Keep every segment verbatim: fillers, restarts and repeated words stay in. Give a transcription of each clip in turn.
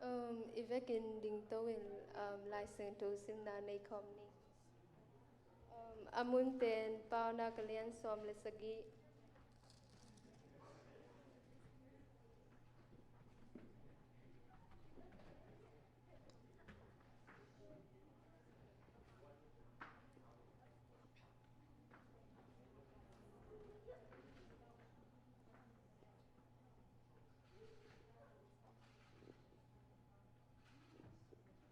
Um, i vekin dingto in, um, Lai Siangtho simna nei khawm ni. Um, a mun pen Paunak a lian sawm le sagih.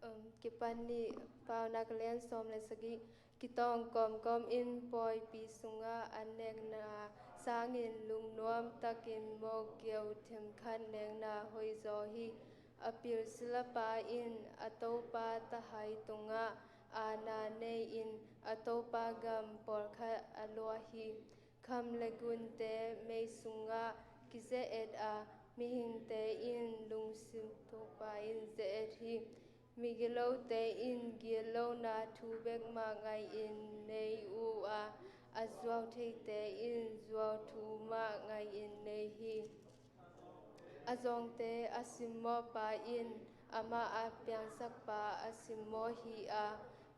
Um, kipan ni. Paunak a lian sawm le sagih. Kitawng kawmkawm in pawipi sungah an nekna sangin lungnuam takin mawk geu themkhat nekna hoihzaw hi. A pilsilapa in a topa tahai tungah aana nei-in a topa gam pawlkhat a luah hi. Kham le gunte mei sungah kize-et a, mihingte in lungsim thupha in ze-et hi. Migilote in gitlohna thu bek mah ngai-in nei uh a, a zuautheite in zuauthu mah ngai-in nei hi. A zawngte a simmawhpa in amah a piangsakpa a simmawh hi a,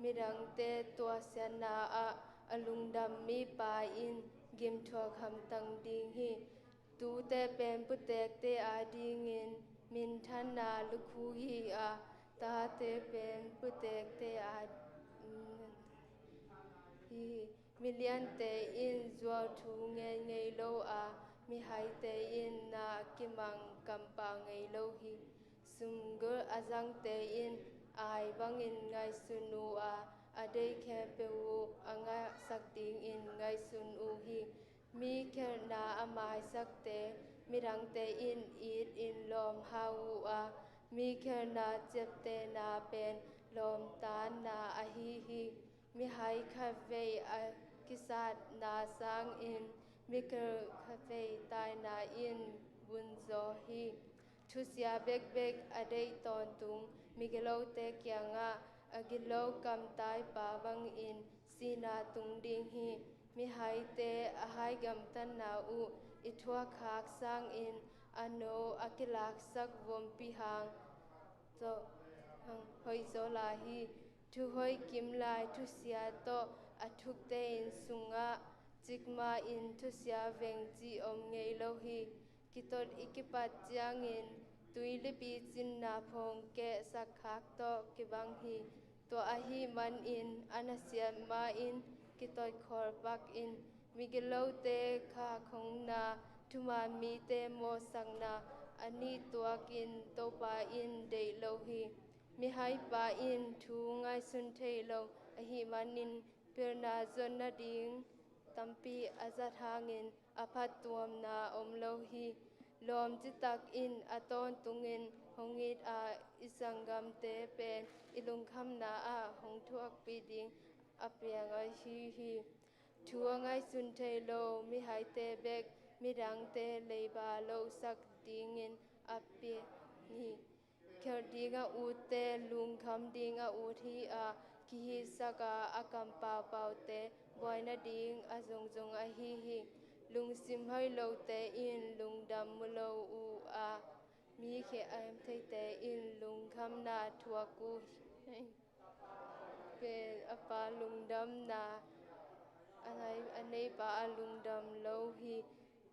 midangte tuahsiatna ah a lungdam mipa in gimthuak hamtang ding hi. Tute pen putekte adingin minthanna lukhu hi a, tate pen putekte a hi hi. Miliante in zuauthu ngen ngei lo a, mihaite in na kimang kampau ngei lo hi. Sumgulh a zangte in ai bangin ngaihsun uh a, a deih khempeuh uh a ngahsak dingin ngaihsun uh hi. Mi khelhna a maisakte midangte in it in lawm hau uh a, mi khelhna ciaptehna pen lawmtanna ahi hi. Mihai khatvei a kisatna sangin mikhelh khatvei taina in vunzaw hi. Thusia bekbek a deih tawntung migilote kiangah a gilo kamtaipa bangin sihna tung ding hi. Mihaite a hai gamtatna uh i thuakkhak sangin a no a kilaksak vompi hang zo, hang hoih zaw lai hi. Thuhoih kimlai thusia tawh a thukte in sungah cikmah in thusia veng cih om ngei lo hi. Kitot i kipat ciangin tuilipi cinna phawng kehsak khak tawh kibang hi. Tua ahih manin a nasiat ma-in kitot khawl pak in. Migilote kha khongna, thuman mite mawhsakna a nih tuakin Topa in deih lo hi. Mihaipa in thu ngaihsun thei lo ahih manin pilna zon nading tampi a zat hangin a phattuamna om lo hi. Lawm citak in a tawntungin hong it a, i sanggamte pen i lungkhamna ah hong thuakpih ding a piang ahi hi. Thu a ngaihsun thei lo mihaite bek midangte leiba lohsak dingin a piang hi. Khelh ding a utte lungkham ding a ut hi a, kihihsak a a kampaupaute buai nading a zongzong ahi hi. Lungsim hoih lote in lungdam mu lo uh a, mi khe a em theite in lungkhamna thuak uh hi. Pen a pa lungdamna a nei, a neipa a lungdam lo hi.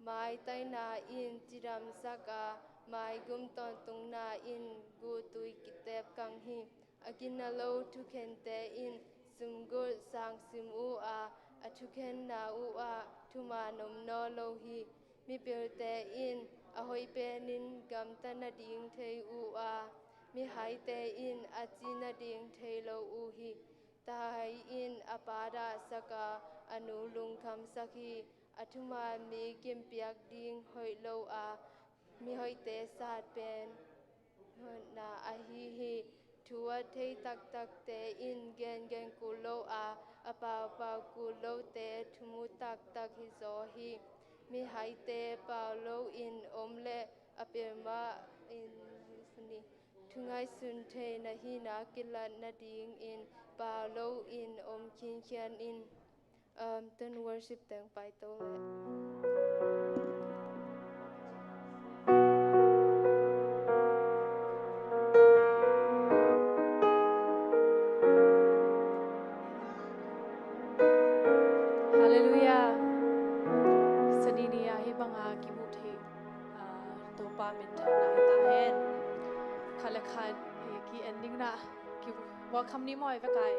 Maitaina in cidamsak a, maigum tawntungna in guhtui kitep kang hi. A gina lo thukhente in sumgulh sangsim uh a, a thukhenna uh ah thuman om nawn lo hi. Mipilte in a hoih penin gamta nading thei uh a, mihaite in a ci nading thei lo uh hi. Tahai in a pa dahsak a, a nu lungkhamsak hi. A thuman mi kimpiak ding hoih lo a, mihoihte sat pen hotna ahi hi. Thu a thei taktakte in gengen kul lo a, a paupau kul lote thumu taktak hi zaw hi. Mihaite pau loin om leh a pil mah in ni. Thu ngaihsun thei na hihna kilat nadingin pau loin om khinkhian in. Um, tun worship teng paito leh. Ni a hi banga kimuh thei, ah, Topa min thang na hi ta hen. Khat le khat, eh, ki ending na ki welcome ni maw, i vek ai.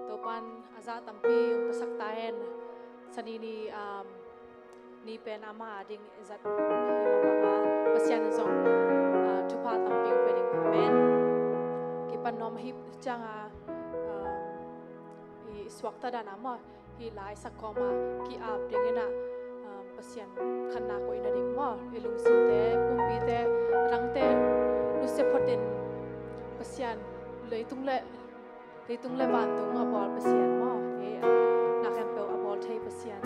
Topan a za tampi ong pasak ta hen. Sani ni, um, ni pen ama ding i zat hi mah banga Pasian zong, ah, thupha tampi ong pe ding. Amen. Kipan nuam hi cianga, um, i suakta dan a maw, hi lai sak kawma ki-ap dingin ah, um, Pasian khanna koihna ding maw, i lungsimte, pumpite, adangte nusia photin Pasian leitung le, leitung le vantung a bawl Pasian maw, hi na khempeuh a bawl thei Pasian,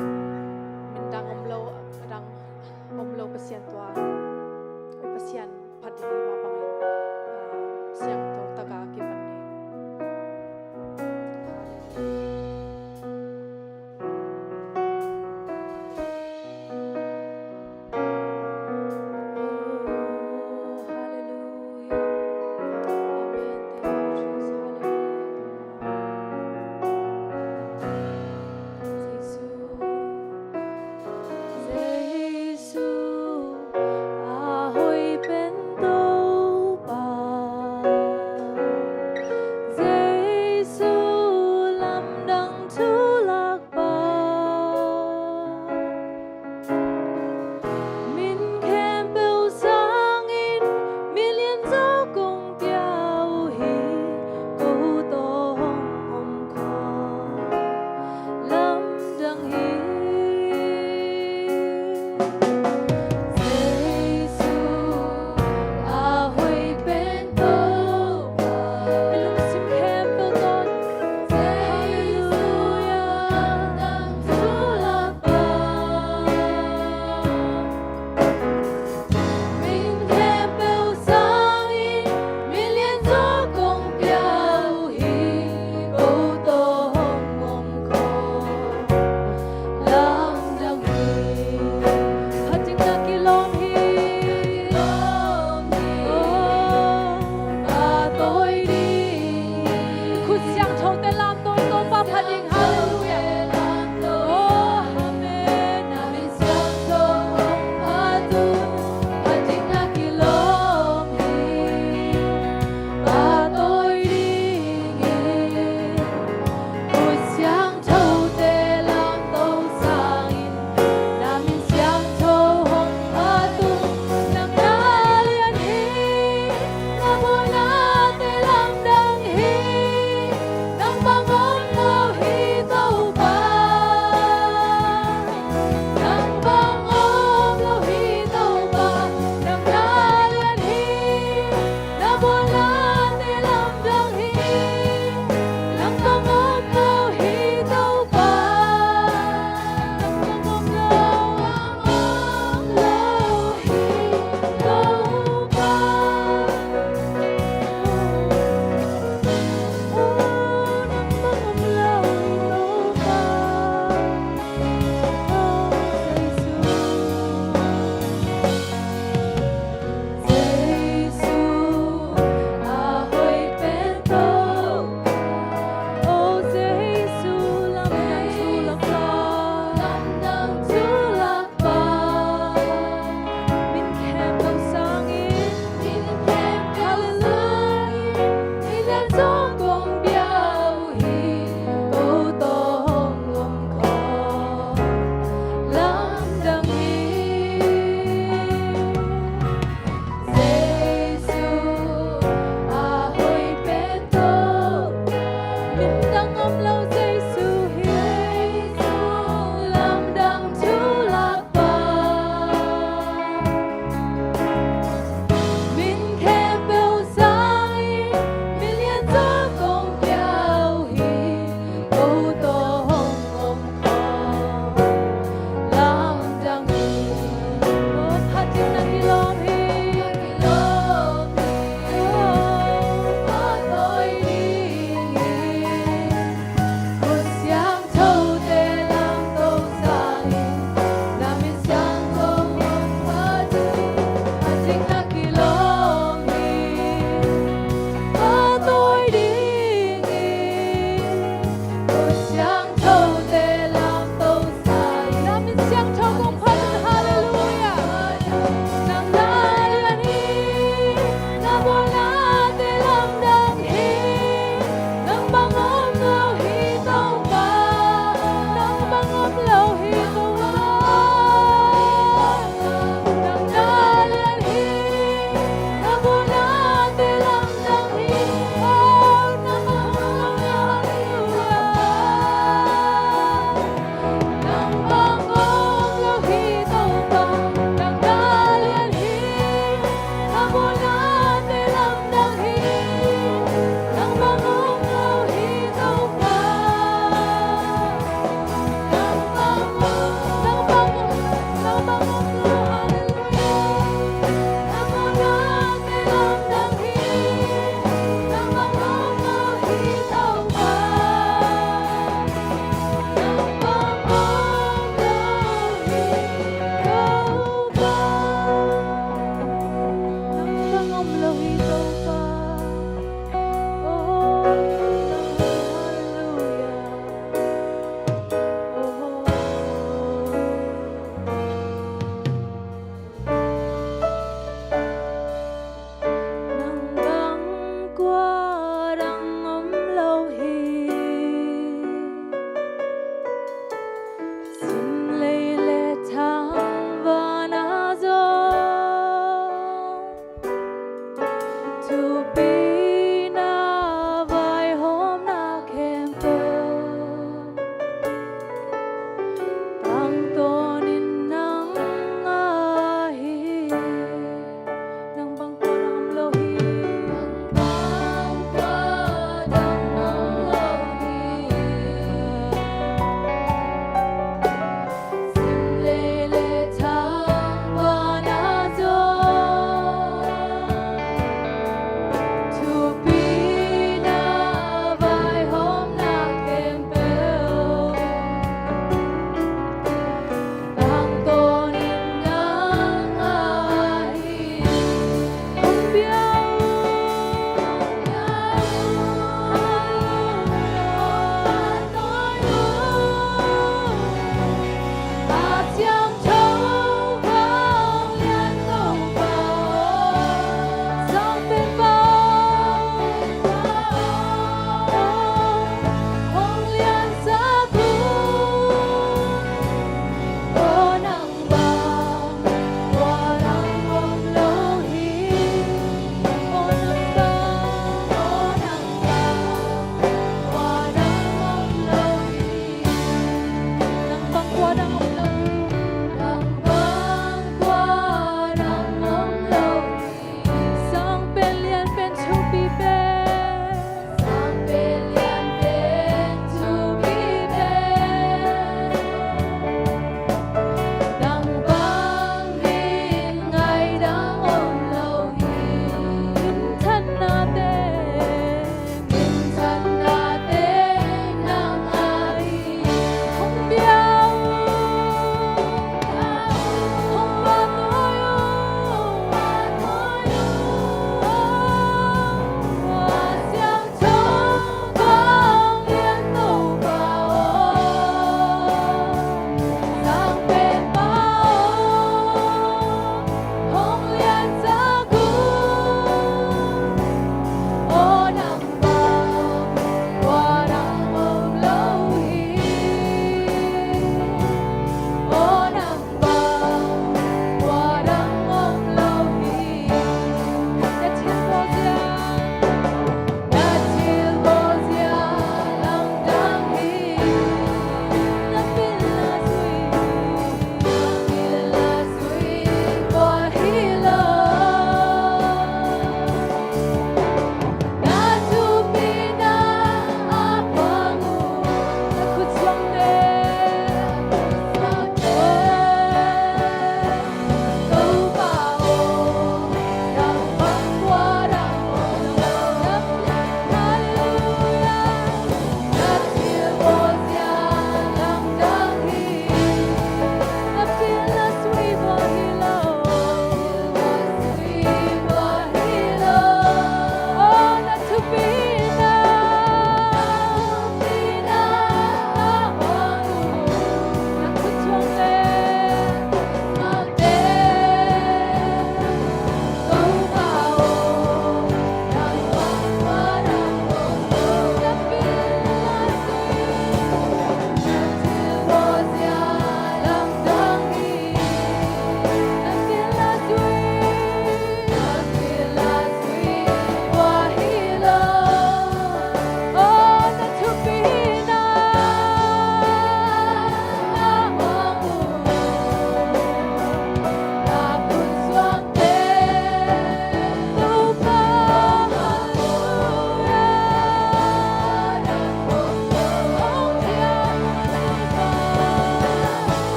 min dang om lo, a dang om lo Pasian tua, Pasian phat ding hi mah bangin, ah, siangtho taka kipan ni. Oh, hallelujah. Amen. Thank you, Jesus. Hallelujah.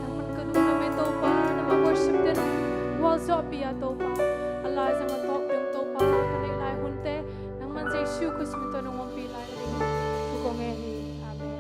Nangman ka lungdam e Topa, nangman worship ten gualzawhpih a Topa. A laizang a tawp ding Topa, ka neih lai hunte nangman Jesu Khrist min tawh nang ompih lai ding thu kong ngen hi. Amen.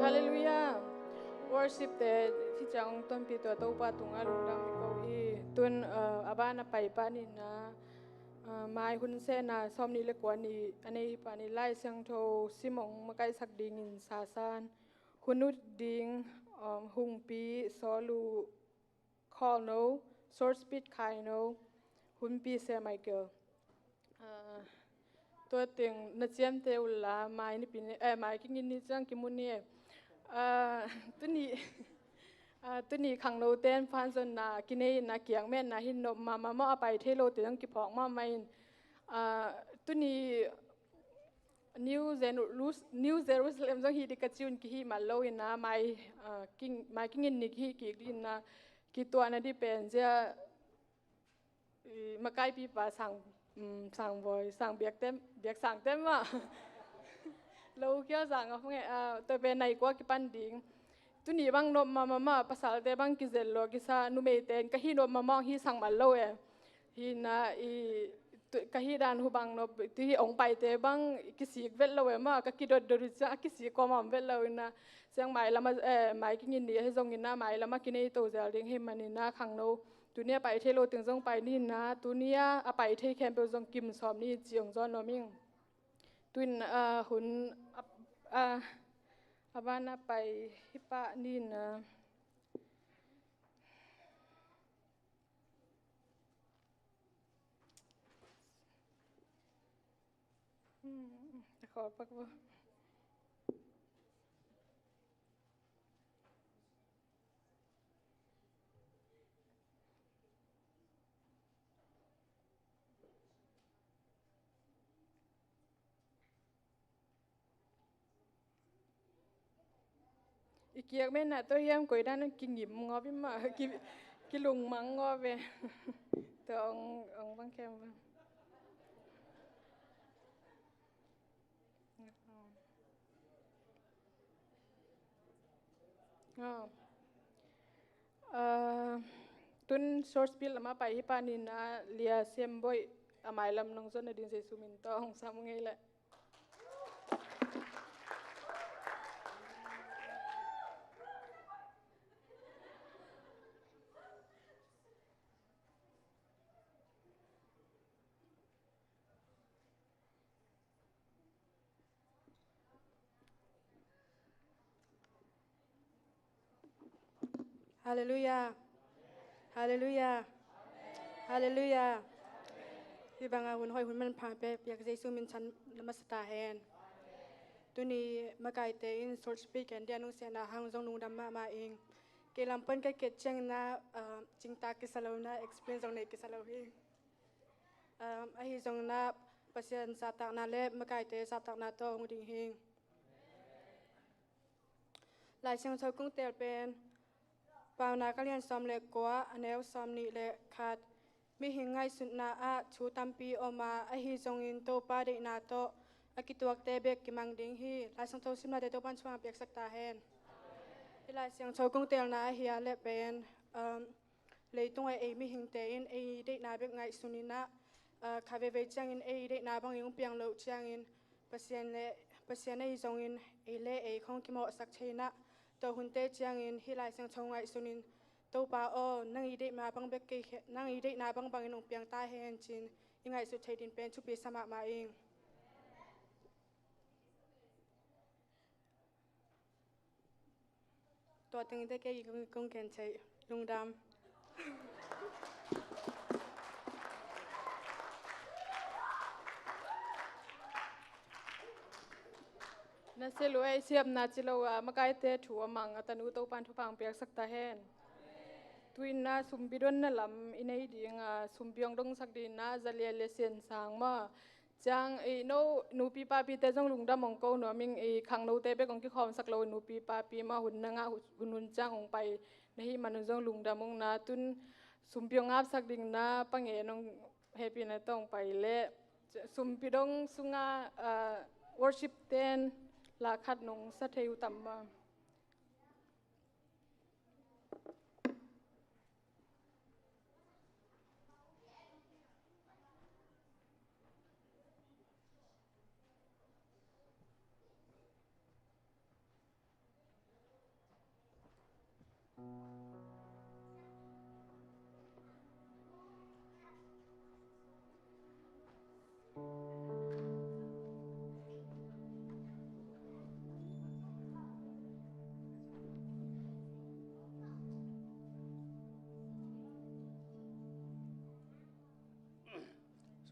Halleluiah. Worship te hi ciang tonpi tua Topa tungah lungdam i ko hi. Tun, uh, a ban a pai pa nina, uh, mai hun sena sawm nih le kua ni a nei pa ni Lai Siangtho simong makaisak dingin sasan hun ut ding, um, Hungpi Sawlu Khawlno, Source Pit Khaino, Hunpi Sia Michael. Ah, tua teng na ciamte uh la, mai nipi ni, eh, mai kingin ni ciang kimu ni e. Ah, tuni, ah, tuni khangno ten phan zonna kinei na kiang men na hin nop mama maw a pai thei lo te zong kiphawk mama in. Ah, tuni New Jeru-, New Jerusalem zong hi ding ka ci un kihi man lo in a mai, ah, king, mai kingin ni kihi kik ding in a kituahna ding pen zia, i, makaipipa sang, um, sangbawi, sang biakte, biak sangte mah. Lo kia sang a phung e, ah, tua pen nai kua kipan ding. Tuni bang nop mama mah, pasalte bang kizel lo kisa, numeite in ka hi nop mama hi sang man lo e. Hi na i, tu-, ka hi dan hu bang nop, tu hi ong paite bang kisik vet lo e mah, ka kidot dot uh ciang a kisik kua mah om vet lo in a, ciang mai lama, eh, mai kingin ni ahi zong in a, mai lama kinei to zel ding hi man in a, khangno. Tuni a pai thei lo teng zong pai ni in a, tuni a a pai thei khempeuh zong kim sawm ni ci ong zawn lo ming. Tuin, ah, hun, ah, ah, a ban a pai hi pah ni in a. Hmm, a khawlpak bo. I kiak men ah tua hiam koi dan kingim ngawp i mah, ki, kilungmang ngawp e. Tua ong, ong bang kem bang. Ah. Ah, tun short spirit lamah pai hi panin ah Lia Siam Boih a mailam nong zon nading Jesu min tawh hong sam ngei leh. Halleluiah. Halleluiah. Halleluiah. Hih bangah hun hoih hun manpha piak Jesu min thang masa ta hen. Tuni makaite in short spirit ken dia nong siahna hang zong lungdam mahmah ing. Kei lam pan ka et ciangin ah, ah, cingtak kisa lo in ah, explain zong nei kisa lo hi. Um, ahi zongin ah Pasian zahtakna le makaite zahtakna tawh hong ding hi. Lai Siangtho kong tel pen Paunak a lian sawm le kua, a neu sawm nih le khat. Mihing ngaihsutna ah thu tampi om a, ahi zongin Topa deihna tawh a kituakte bek kimang ding hi. Lai Siangtho simnate Topa'n thupha piaksak ta hen. Hih Lai Siangtho kong telna ahi a leh pen, um, leitungah ei mihingte in ei deihna bek ngaihsun in ah, ah, kha veivei ciangin ei deihna bangin hong piang loh ciangin Pasian le, Pasian ahi zongin ei le ei khong kimawhsak thei in ah, tua hunte ciangin hih Lai Siangtho ngaihsun in, Topa aw, nang i deihna bang bek kei khe, nang i deihna bang bangin hong piang ta hen ci-in i ngaihsut thei ding pen thupi sa mahmah ing. Tua teng teh kei kong, kong ken thei. Lungdam. Na sia lua ei siamna ci lo a, makaite thu a mang a tanu Topa'n thupha piaksak ta hen. Tu-in ah sumpi donna lam i nei ding a, sumpi hong dongsak ding in ah za lia le sian sang maw. Ciang, eh, no, nupi papite zong lungdam hong ko nuam ing, eh, khangnote bek hong kikhawmsak lo, nupi papi mah hun na ngah hun, hun ciang hong pai na hih man un zong lungdam hong na, tun sumpi hong apsak ding na, pang e nong hehpihna tawh hong pai leh, sumpi dong sungah, ah, worship ten la khat nong sa thei uh tam maw.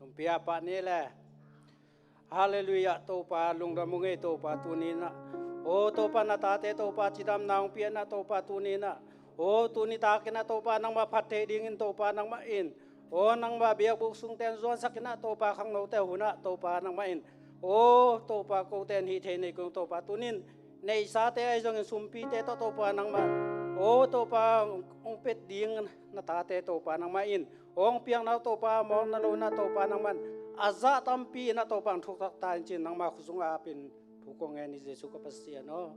Sumpi a pah ni le. Halleluiah, Topa lungdam ung ei Topa tuni-in ah. O Topa na tate Topa cidamna hong pia-in ah Topa tuni-in ah. O tuni takin ah Topa nangmah phat theih dingin Topa nangmah in. O nangmah biakbuk sungten zuansak in ah Topa khangnote hun ah Topa nangmah in. O Topa kote in hih thei nei kung Topa tuni-in neihsate ahi zongin sumpite tawh Topa nangmah. O Topa hong pet ding na tate Topa nangmah in. Hong piakna uh Topa mawkna lo in ah Topa nangmah in a zah tampi in ah Topa hong thuksak ta in ci-in nangmah khut sungah apin thu kong ngen hi Jesu ka Pasian aw.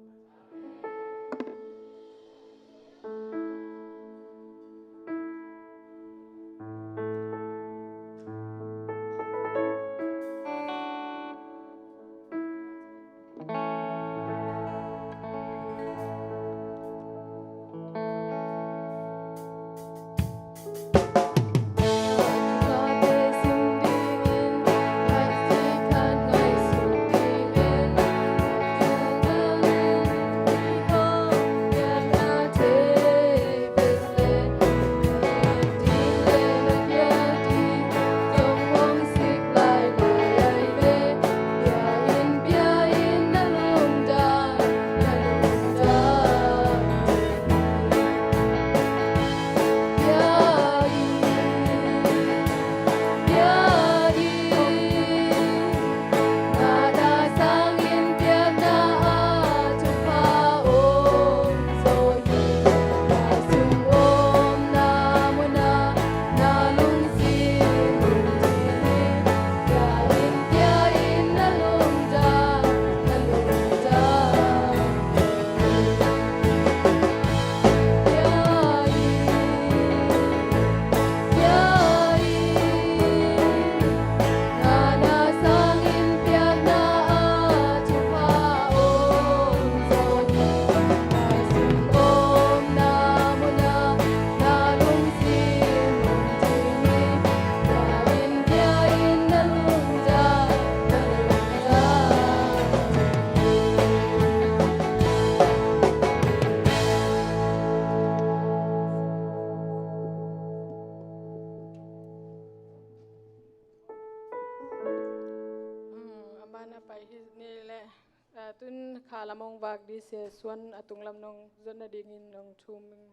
Tun kha lam hong vak di sia suan a tunglam nong zot nadingin nong thum ing.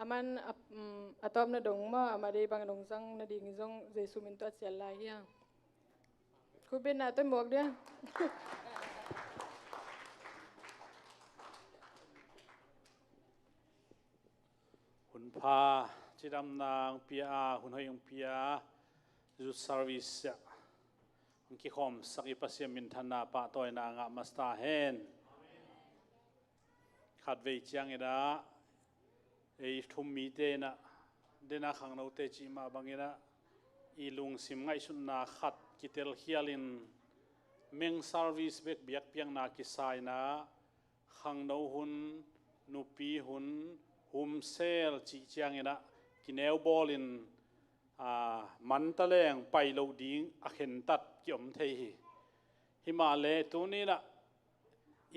Aman a, um, a tawpna dong maw, ama dei bang nong zang nadingin zong Jesu min tawh a cial lai hi a. Khutbetna tawh muak dia. Hun pha, cidamna hong pia a, hun hoih hong pia a, youth service ah hong kikhawmsak i Pasian minthanna pahtawina ngah masa ta hen. Khatvei ciangin ah ei thum mite in ah, den a khangnote cih mah bangin ah, i lungsim ngaihsutna khat kitelkhialin meng service bek biakpiakna kisa in ah, khangno hun, nupi hun, home cell cih ciangin ah kineu bawlin, aa, mantaleng pai loh ding a khentat kiom thei hi. Himahleh tuni in ah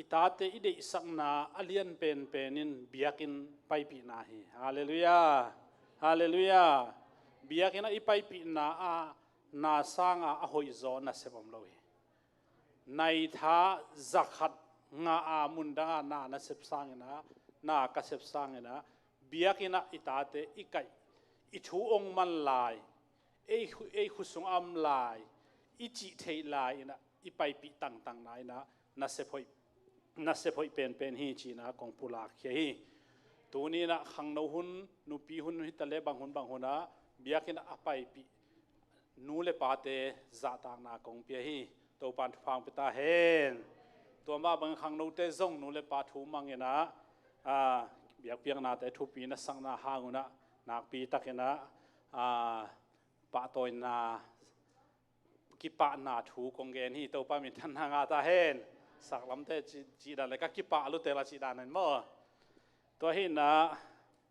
i tate i deihsakna a lian penpen in biakinn paipihna hi. Halleluiah. Halleluiah. Biakinn ah i paipihna ah na sanga a hoihzaw nasep om lo hi. Naitha zakhat ngah a, mundang ah na nasep sangin ah, na ka sep sangin ah, biakinn ah i tate i kaih, i thu hong man lai, ei khu-, ei khut sung a om lai, i cih theih lai in ah, i paipih tangtangna in ah, nasep hoih, nasep hoih penpen hi ci-in ah kong pulakkhia hi. Tuni in ah khangno hun, nupi hun hi taleh bang hun bang hun ah biakinn ah a paipih nu le pate zahtakna kong pia hi. Topa'n thupha hong pia ta hen. Tua mah bangin khangnote zong nu le pa thu mangin ah, aa, biakpiaknate thupi na sakna hang un ah nakpi takin ah, aa, pahtawina, kipahna thu kong gen hi. Topa minthanna ngah ta hen. Saklamte ci-, cih dan le ka kipah lua tel a cih dan hen maw. Tua hi in ah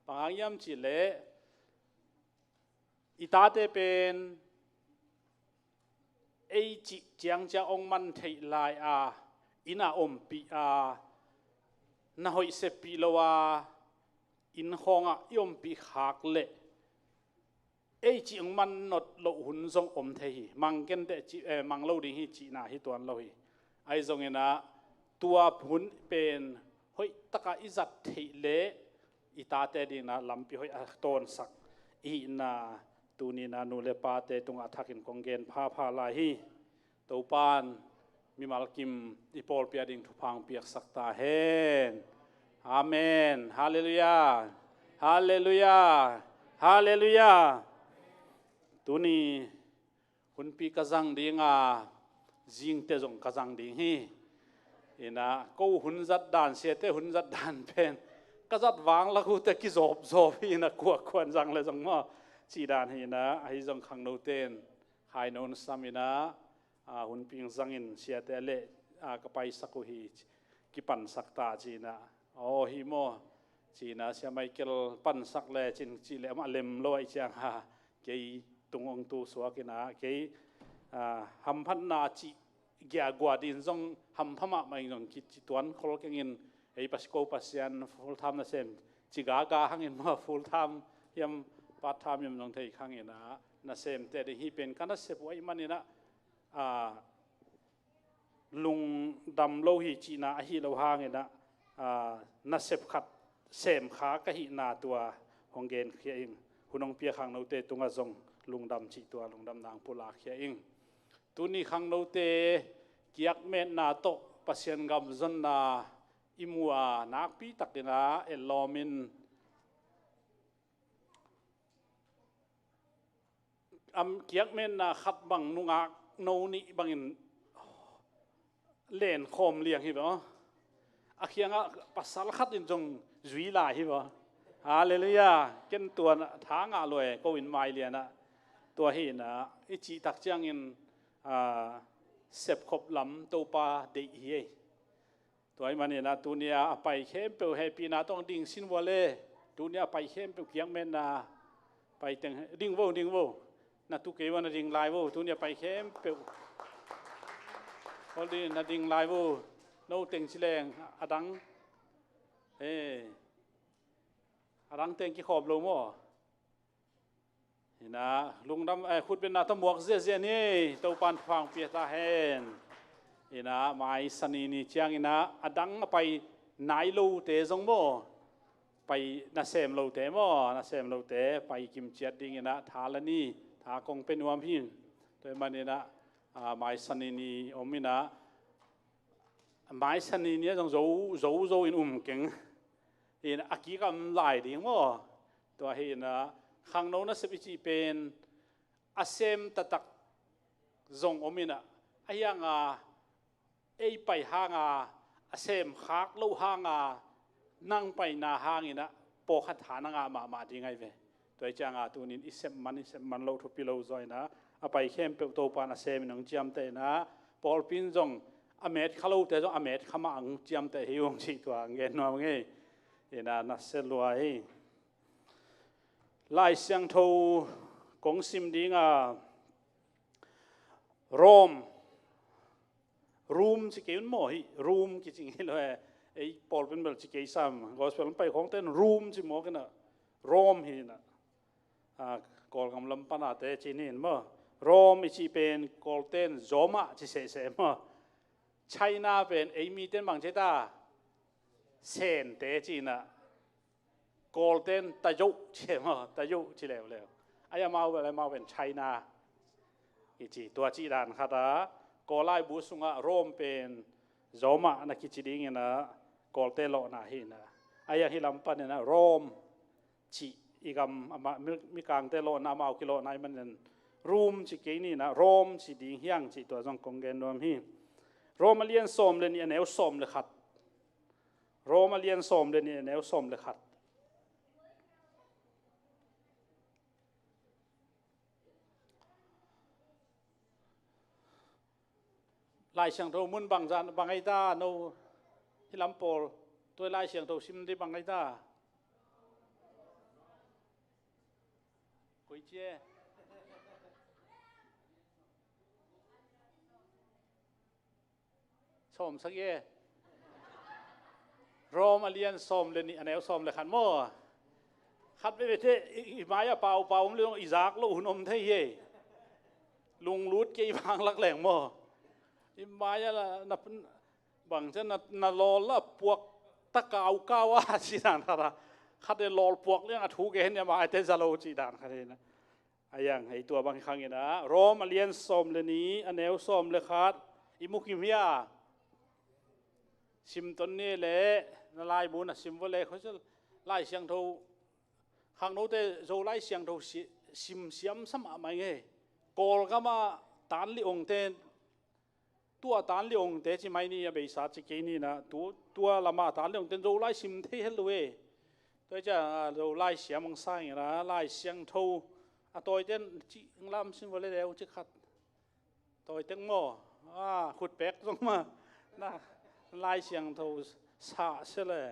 bang hang hiam cih leh i tate pen ei cih ciangciang hong man theih lai a, inn ah ompih a, na hoih seppih lo a, inn khawngah i ompih khak leh ei cih hong man nawn loh hun zong om thei hi. Mang kenteh cih, eh, mang lo ding hi cihna hi tuan lo hi. Ahi zongin ah tua hun pen hoih takin i zat theih leh i tate dingin ah lampi hoih a tawnsak i hihna tuni in ah nu le pate tungah a thakin kong gen phapha lai hi. Topa'n mimal kim i pawlpi a ding thupha hong piaksak ta hen. Amen. Halleluiah. Halleluiah. Halleluiah. Tuni hunpi ka zang ding a, zingteh zong ka zang ding hi. In ah ko hun zat dan, siate hun zat dan pen ka zat vang lak uh teh kizawpzawp hi in ah, kuakua in zang leh zong maw cih dan hi in ah, ahi zong khangnote in khaino hun sam in ah, aa, hunpi hong zangin siate leh, aa, ka paisak uh hi, kipansak ta ci-in ah. Aw, hi maw? Ci-in ah Sia Michael pansak le cin cih leh amah lem lo ahih ciangin ah, kei tung hong tu suak in ah, kei, aa, hamphatna cih giagua ding zong hampha mahmah in zong kici tuan khol keng in, ei Pasian, ko Pasian full time nasem ci gaga hangin maw, full time hiam part time hiam zong thei kha ing in ah, nasemte ding hi pen ka nasep uh ahih manin ah, aa, lungdam lo hi cihna ahi lo hangin ah, aa, nasep khat semkha ka hihna tua hong genkhia ing. Hun hong pia khangnote tungah zong lungdam cih tua lungdamna hong pulakkhia ing. Tuni khangnote kiakmetna tawh Pasian gam zonna i mu a, nakpi takin ah etlawm in, am, kiakmetna khat bang nungak no nih bangin lenkhawm liang hi ve aw. A kiangah pasal khat in zong zui lai hi ve aw. Halleluiah. Ken tua tha ngah lua e, ko inn mai lianah. Tua hi in ah i cih tak ciangin, aa, sepkhop lam Topa deih hi ei. Tua ahih manin ah tuni a pai khempeuh hehpihna tawh ding sin vua le. Tuni a pai khempeuh kiakmetna pai teng ding vo, ding vo. Na tu kei ua, na ding lai vo. Tuni a pai khempeuh, hol ding, na ding lai vo. No teng ci leng a dang, eh, a dang teng kikhawm lo maw? Hi in ah lungdam, eh, khutbetna tawh muak ziazia ni. Topa'n thupha hong pia ta hen. Inah mai Sani ni cianginah a dang a pai nai lote zong maw, pai nasem lote maw, nasem lote pai kimciat dinginah tha la ni, tha kong pia nuam hi. Tua hi maninah mai Sani ni om inah, mai Sani ni ah zong zo zo zo in um keng. Inah a kikam lai ding maw. Tua hi inah khangno nasep i cih pen a sem taktak zong om inah, a hianga ei pai hanga, a sem khak loh hanga, nang paina hanginah pawlkhat tha na ngah mahmah ding ahi ve. Tua hi cianga tunin i sem man i sem man loh thupi lo zaw inah, a pai khempeuh Topan a semin hong ciamteh inah, pawlpi in zong a met kha lote zong a met kha mah hong ciamteh hi ung cih tua hong gen nuam ngei. Inah nasia lua hi. Lai Siangtho kong sim dinga Rom, Rum ci kei un maw, hih Rum kicing hi lo e. Ei pawlpi in bel ci kei sam, gospel pai khawngte in Rum ci mawk inah, Rom hi inah. Kawlgam lam panate ci ni in maw. Rom i cih pen Kawlte in Zoma ci sehseh maw. China pen ei mite in bang ci ta, Sente ci inah, Kawlte in Tayoh ci maw, Tayoh ci leuleu. Ai amau bel amau pen China i ci, tua cih dan khat a, Kawl laibu sungah Rom pen Zoma na kici dinginah Kawlte lawhna hi inah, a hiang hih lam paninah Rom cih i gam amah, mi, mikangte lawhna, amau kilawhna i manin Rum ci kei ni inah Rom ci ding hiang cih tua zong kong gen nuam hi. Rom a lian sawm le nih a neu sawm le khat. Rom a lian sawm le nih a neu sawm le khat. Lai Siangtho mun bangzah bang ei ta, no hih lam pawl tua Lai Siangtho sim dih bang ei ta. Koi cie. Sawm sagih e. Rom a lian sawm le nih a neu sawm le khat maw. Khat veve te i, i mai a paupau om le zong i zak loh hun om thei hi. Lunglut kei vang lak leng maw. I mai a la, na, bang cian na, na lawl la puak ta kaukau a ci dan khat a. Khat e lawl puak liang a thu gen hi a, mai te za lo ci dan khat hi na. A hiang hei tua bang hi khang inah, Rom a lian sawm le nih a neu sawm le khat i mukim hi a. Sim ton ni le, na laibu na sim vua le, khoisa Lai Siangtho, khangnote Zo Lai Siangtho si, sim siam sa mahmah ing e. Kawlgam a tan li ongte, tua tan li ongte ci mai ni a, beisa ci kei ni inah, tu, tua lama tan li ongte Zo Lai sim thei het lo e. Tua hi ciang Zo Lai siam hong sa inah, Lai Siangtho a tawite in ci lam sim vua le deu ci khat. Tawi teng maw? A, khutpek zong mah na Lai Siangtho sah sia le.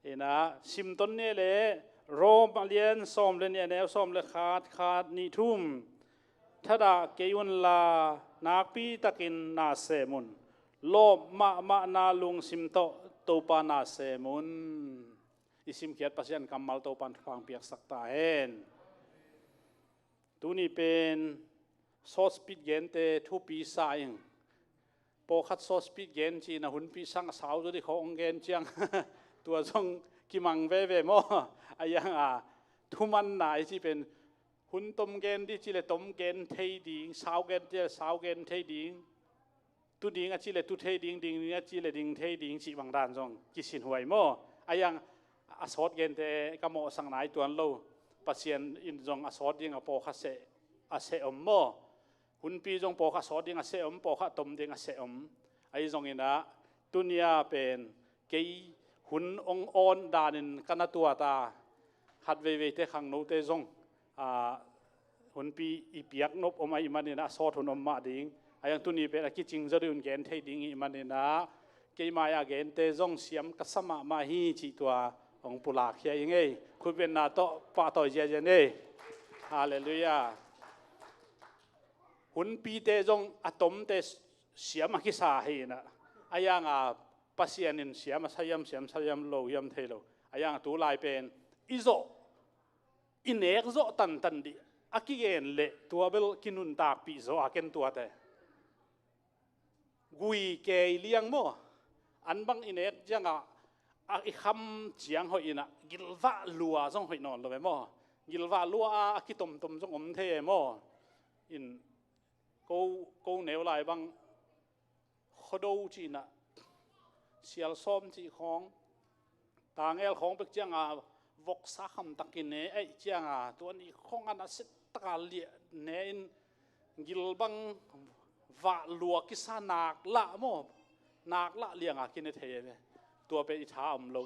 Inah, sim ton ni le, Rom a lian sawm le nih a neu sawm le khat, khat, nih, thum. Thadah kei unla, nakpi takin na sem un. Lawp mahmahna lungsim tawh Topa na sem un. I simkhiat Pasian kammal Topan thupha hong piaksak ta hen. Tuni pen short speech gente thupi sa ing. Pawlkhat short speech gen ci-in a hunpi sang a sau zaw dih khawng gen ciang tua zong kimang veve maw? A hiang a, thumanna i ci pen hun tom gen dih ci le tom gen thei ding, sau gen dih le sau gen thei ding. Tu ding a ci le tu thei ding, ding ding a ci le ding thei ding cih bang dan zong kisin huai maw? A hiang a sawt gente ka mawhsak nai tuan lo. Pasian in zong a sawt ding a pawlkhat seh, a seh om maw? Hunpi zong pawlkhat sawt ding a seh om, pawlkhat tom ding a seh om. Ahi zongin ah tunia pen kei hun ong awn danin ka na tuat a, khat veiveite khangnote zong, a, hunpi i piak nop om ahih manin a sawt hun om mah ding. A hiang tuni pen a kicing zaw dih un gen thei ding ahih manin ah keima a gente zong siam ka sa mahmah hi cih tua hong pulak khia ing ei. Khutbetna tawh pahtawi ziazia ni ei. Halleluiah. Hunpite zong a tomte siam a kisa hi inah. A hiang a Pasian in siam a sa hiam, siam sa hiam, lo hiam thei lo. A hiang a tulai pen i zawh, i nek zawh tantan dih a kigen leh tua bel kinuntakpih zawh a ken tuate. gui kei liang maw, an bang i nek ciangah a i kham ciang hoih inah gilvah lua zong hoih nawn lo ve maw? Gilvah lua a a kitomtom zong om thei e maw? In ko, ko neu lai bang khodo cih inah sialsawm cih khawng, tangel khawng bek cianga voksa khamtakin ne aih cianga tua ni khawng a nasettaka liah ne in gilbang vah lua kisa nak lah maw, nak lah lianga kine thei e ve. Tua pen i tha om lo.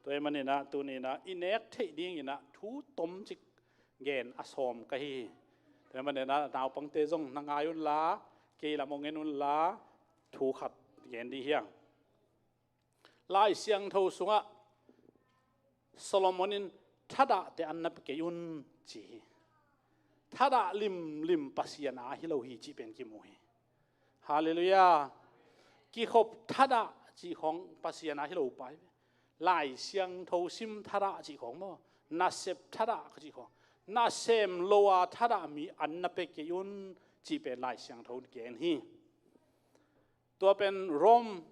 Tua hi maninah tuninah i nek theih dinginah thu tomcik gen a sawm ka hi. Tua hi maninah naupangte zong na ngai unla, kei lam hong en unla, thu khat gen dih hiang. Lai Siangtho sungah Solomon in thadahte an na pe kei un ci hi. Thadah limlim Pasian a hi lo hi cih pen kimu hi. Halleluiah. Kikhop thadah cih khawng Pasian a hi lo pai ve. Lai Siangtho sim thadah cih khawng maw, nasep thadah ka cih khawng, nasem lo a thadah mi an na pe kei un cih pen Lai Siangtho in gen hi. Tua pen Rome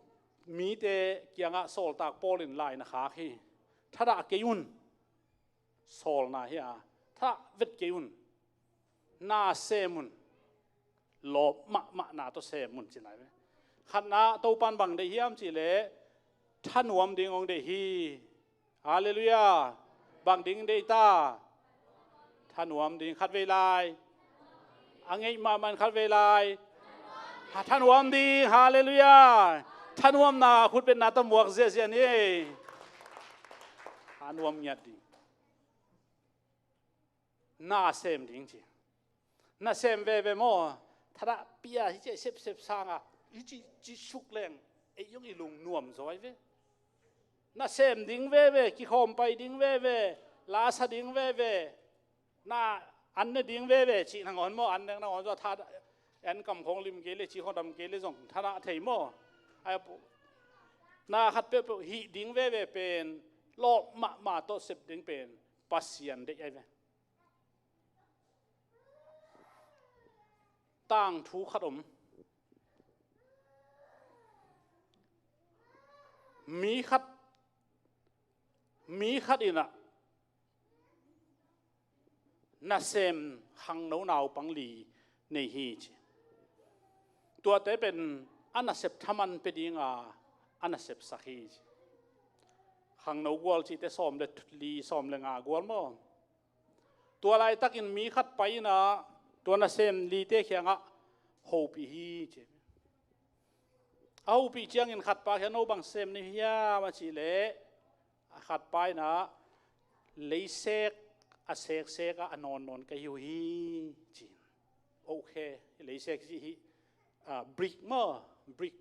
mite kiangah sawltak Paul in lai na khak hi. Thadah kei un. Sawlna hi a, thadah vet kei un. Na sem un. Lawp mahmah na tawh sem un ci lai ve. Khatna Topan bang deih hiam cihleh thanuam ding hong deih hi. Halleluiah. Bang ding deih ta? Thanuam ding. Khatvei lai. A ngeih mahmah in khatvei lai. Ha, thanuam ding. Halleluiah. Thanuamna khutbetna tawh muak ziahziah ni. Thanuam ngiat ding. Na sem ding ci. Na sem veve maw? Thadah pia hi cih sepsep sanga hi cih, cih suk leng ei zong i lung nuam zaw hi ve. Na sem ding veve, kikhawm pai ding veve, la sa ding veve, na an ne ding veve cih nangawn maw, an nek nangawn zaw thadah, an kam khawng lim kei le, ci khawng dam kei le zong thadah thei maw? Ai pu, na khat peuhpeuh hih ding veve pen lawp mahmah tawh sep ding pen Pasian deih ai ve. Tangthu khat om. Mi khat, mi khat inah nasem khangno naupang li nei hi ci. Tuate pen a nasep thaman pe dinga a nasepsak hi ci. Khangno gual cihte sawm le li, sawm le nga gual maw? Tua laitakin mi khat pai inah tua nasem lite kiangah hopih hi ci. A hopih ciangin khat pa kiangah no bang sem na hi hiam a cihleh, a khat pa inah leisek a seksek a a nawnnawn ka hi uh hi ci. Okay, leisek cih hi, ah, brick maw, brick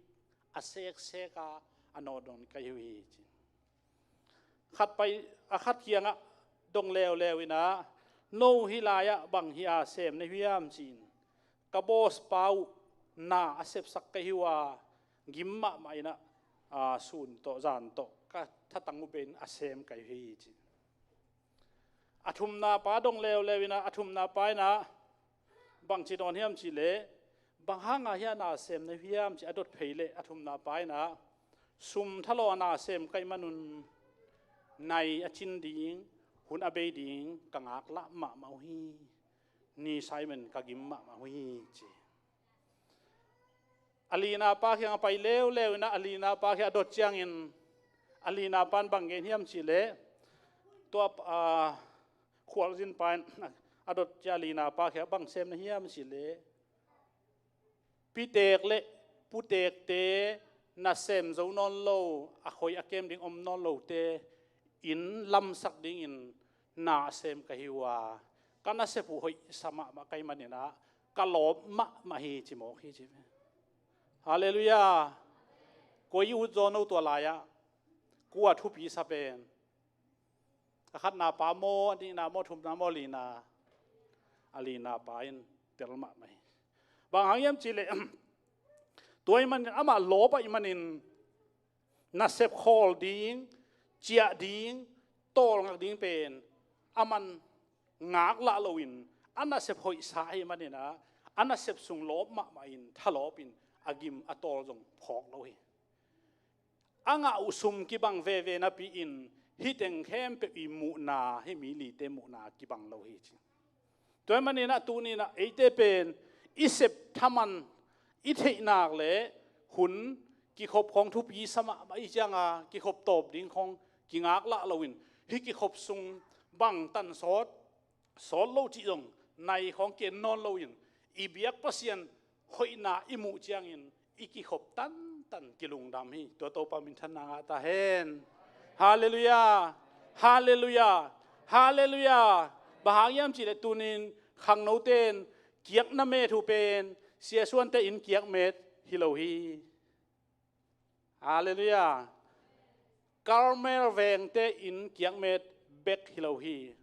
a seksek a a nawnnawn ka hi uh hi ci. Khat pai, a khat kiangah dong leuleu inah no hih lai-ah bang hi a sem na hiam ci-in, ka boss pa uh na a sepsak ka hi uh a, gim mahmah inah, a, sun tawh zan tawh ka thatang uh pen a sem ka hi uh hi ci. A thumna pa dong leuleu inah a thumna pa inah bangci dawn hiam cihleh, bang hanga hi a na sem na hiam ci a dot phei leh a thumna pa inah sum thalawh a na sem ka hih manun nai a cin ding, hun a bei ding ka ngaklah mahmah uh hi. Ni Simon ka gim mahmah uh hi ci. A lina pa kiangah pai leuleu inah a lina pa kiangah a dot ciangin a lina pan bang gen hiam cihleh, tua, ah, khualzin pa in a dot ciang a lina pa kiangah bang sem na hiam cihleh, pitek le putekte nasem zo nawn lo, a khoi a kem ding om nawn lote inn lamsak dingin na sem ka hi uh a, ka nasep uh hoihsa mahmah ka hih maninah ka lawp mahmah hi ci mawk hi ci ve. Halleluiah. Koi i ut zaw no tua lai-ah? Kua thupi sa pen? A khatna pa maw, a nihna maw, thumna maw, lina? A lina pa in tel mahmah hi. Bang hang hiam cihleh, tua hih manin amah lawp ahih manin nasep khawl ding, ciah ding, tawlngak ding pen aman ngaklah loin a nasep hoihsa ahih maninah a nasep sung lawp mahmah in thalawpin a gim a tawl zong phawk lo hi. A ngah uh sum kibang veve napi-in hih teng khempeuh i muhna, hih mi lite muhna kibang lo hi ci. Tua ahih maninah tuninah eite pen i sep thaman i theihnak le hun kikhop khawng thupi sa mahmah i cianga kikhop tawp ding khawng kingaklah loin hih kikhop sung bangtan sawt sawt lo cih zong nai khawng ken nawn loin i biak Pasian hoihna i muh ciangin i kikhop tantan kilungdam hi. Tua Topa minthanna ngah ta hen. Halleluiah. Halleluiah. Halleluiah. Bang hang hiam cihleh tunin khangnote in kiakna met uh pen siasuante in kiakmet hi lo hi. Halleluiah. Karmel vengte in kiakmet bek hi lo hi.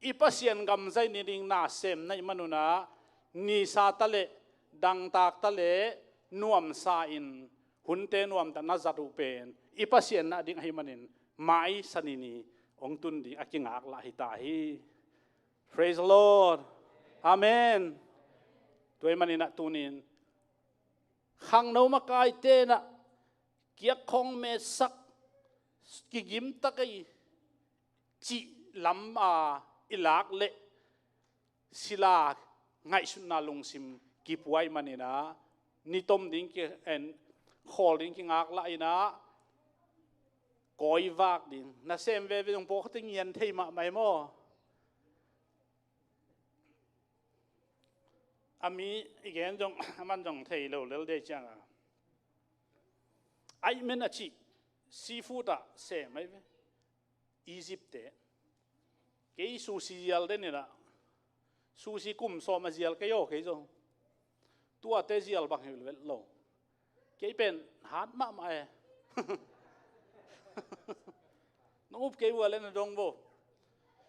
I Pasian gam zaih ni ding nasem na hih manunah nisa ta leh dangtak ta leh nuamsa in hunte nuamtak na zat uh pen i Pasian na ding ahih manin mai sanini hong tun ding a kingaklah hi ta hi. Praise the Lord. Amen. Tua ahih maninah tunin khangno makaite inah kiak khawng metsak kigimtak ei cih lam a i lak leh sila ngaihsutna lungsim kipua ahih maninah ni tom ding ki en khawl ding kingaklah inah kawivak ding nasem veve zong pawh khating ngian thei mahmah hi maw? A mi i gen zong a man zong thei lo lel dei cianga aih men a cih seafood ah sem ahi ve. Egypt te kei sushi zial den inah sushi kum sawm a zial kei aw kei zong tuate zial bang hi vet lo. Kei pen hat mahmah e. Nong up kei ua le na dong vo.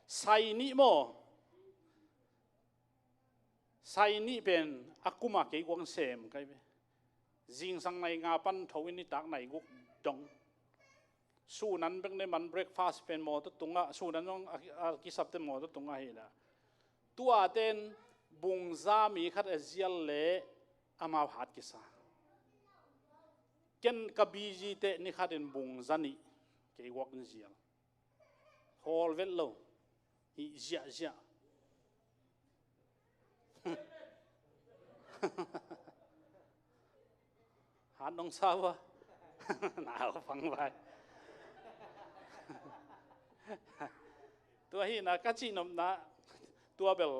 Sai nih maw? Sai nih pen a kuma kei kuang sem kai ve. Zingsang nai nga pan tho in nitak nai guk dong. Sunan bek ne man breakfast pen mawtaw tungah sunan zong a kisapte mawtaw tungah hi dah. Tuaten bungza mi khat a zial le amau hat kisa. Ken ka busy teh ni khatin bungza nih kei guak in zial. Hawl vet lo. Hih ziahziah. Han nong sa ua. Nau pang vai. Tua hi na ka cihnopna tua bel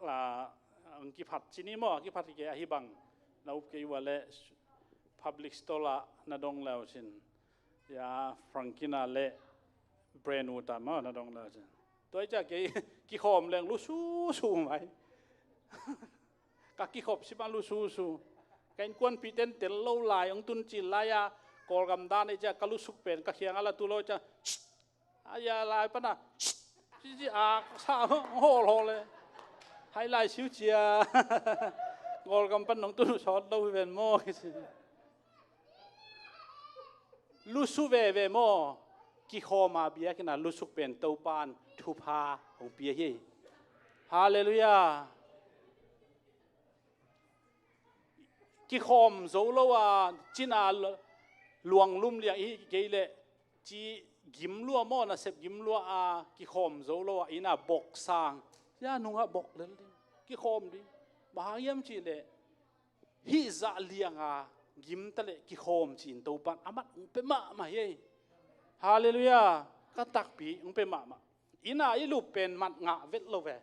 ang kiphat cini maw a kiphat kei ahi bang na up kei ua le public store ah na dong leu sin. Ya Frankina le Brand uh ta maw na dong leu sin. Tua i cia kei kikhawm leng lu susu mai. Ka kikhop si bang lu susu. Ka innkuanpihte in tel lo lai hong tun cil lai-a Kawlgam dan ei cia ka lusuk pen ka khiang a la tu lo cia. A ya lai pana ci ci a sa hong hawl hawl le. Hai lai siu cia. Kawlgam pan nong tun sawt lo hi ven maw kisi. Lusu veve maw? Kikhawma biakina lusuk pen Topan thupha hong pia hi. Halleluiah. Kikhawm zo lo a cina luanglum liang i kei leh ci gimlua maw nasep gimlua a kikhawm zo lo a ina bok sang. Ya nungah bok lel ding kikhawm ding. Bang hang hiam cih leh hih zah lianga gimta le kikhawm ci-in Topan a mat hong pe mahmah hi. Halleluiah. Ka takpi hong pe mahmah. Ina i lup pen mat ngah vet lo ve.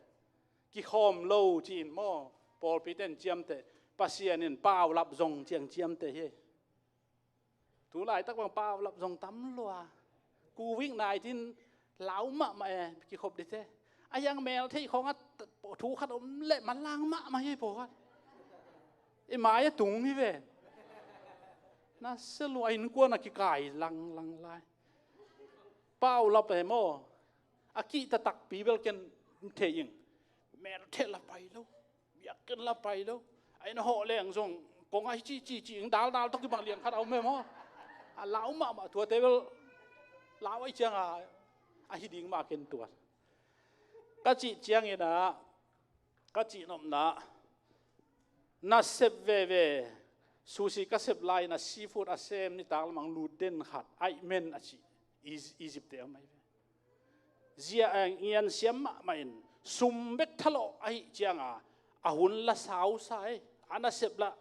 Kikhawm lo ci-in maw? Pawlpite in ciamteh. Pasian in paulap zong ciang ciamteh hi. Tu laitak bang paulap zong tam lua. Covid nineteen lau mahmah e kikhop dite. A hiang mel theih khawngah thu khat om leh manlang mahmah hi pawlkhat. I mai a tung hi ven. Na se lua innkuan a kikai langlang lai. Paulap e maw? A kihta takpi bel ken thei ing. Mel theh la pai lo. Biakinn la pai lo. A inn hawh leng zong kong ahi ci ci ci ing daldal tawh kibang liang khat a om e maw? A lau mahmah tuate bel lau ahi cianga ahi ding mah ken tuat. Ka cih cianginah ka cihnopna nasep veve Sushi ka sep lai-in a seafood a sem nitak lamang lut den khat, aih men a ci. Egypt te a mai ve. Zia a ngian siam mahmah in sum bek thalawh ahi cianga a hun la sausa e, a nasep la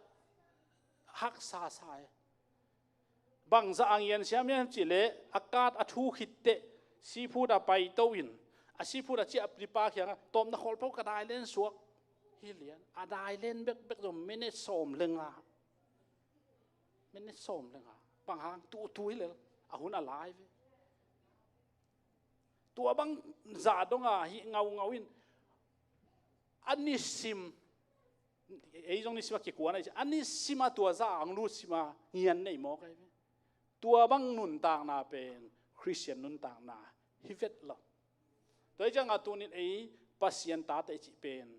haksa sa e. Bangzah a ngian siam hiam cih leh a kat a thu khit teh seafood a paito in a seafood a ciah pipa kiangah tawpna khawl pau ka dai len suak. Hi lian a dai len bekbek zong minute sawm le nga. Minute sawm le nga. Bang hang tutu hi lel a hun a lai ve. Tua bang zah donga hih ngaungau in a nisim, ei zong nisim a kikuan a i ci a nisim a tua zah ang lut sim a ngian nei mawk ahi ve. Tua bang nuntakna pen Khristian nuntakna hi vet lo. Tua hi cianga tunin ei Pasian tate i cih pen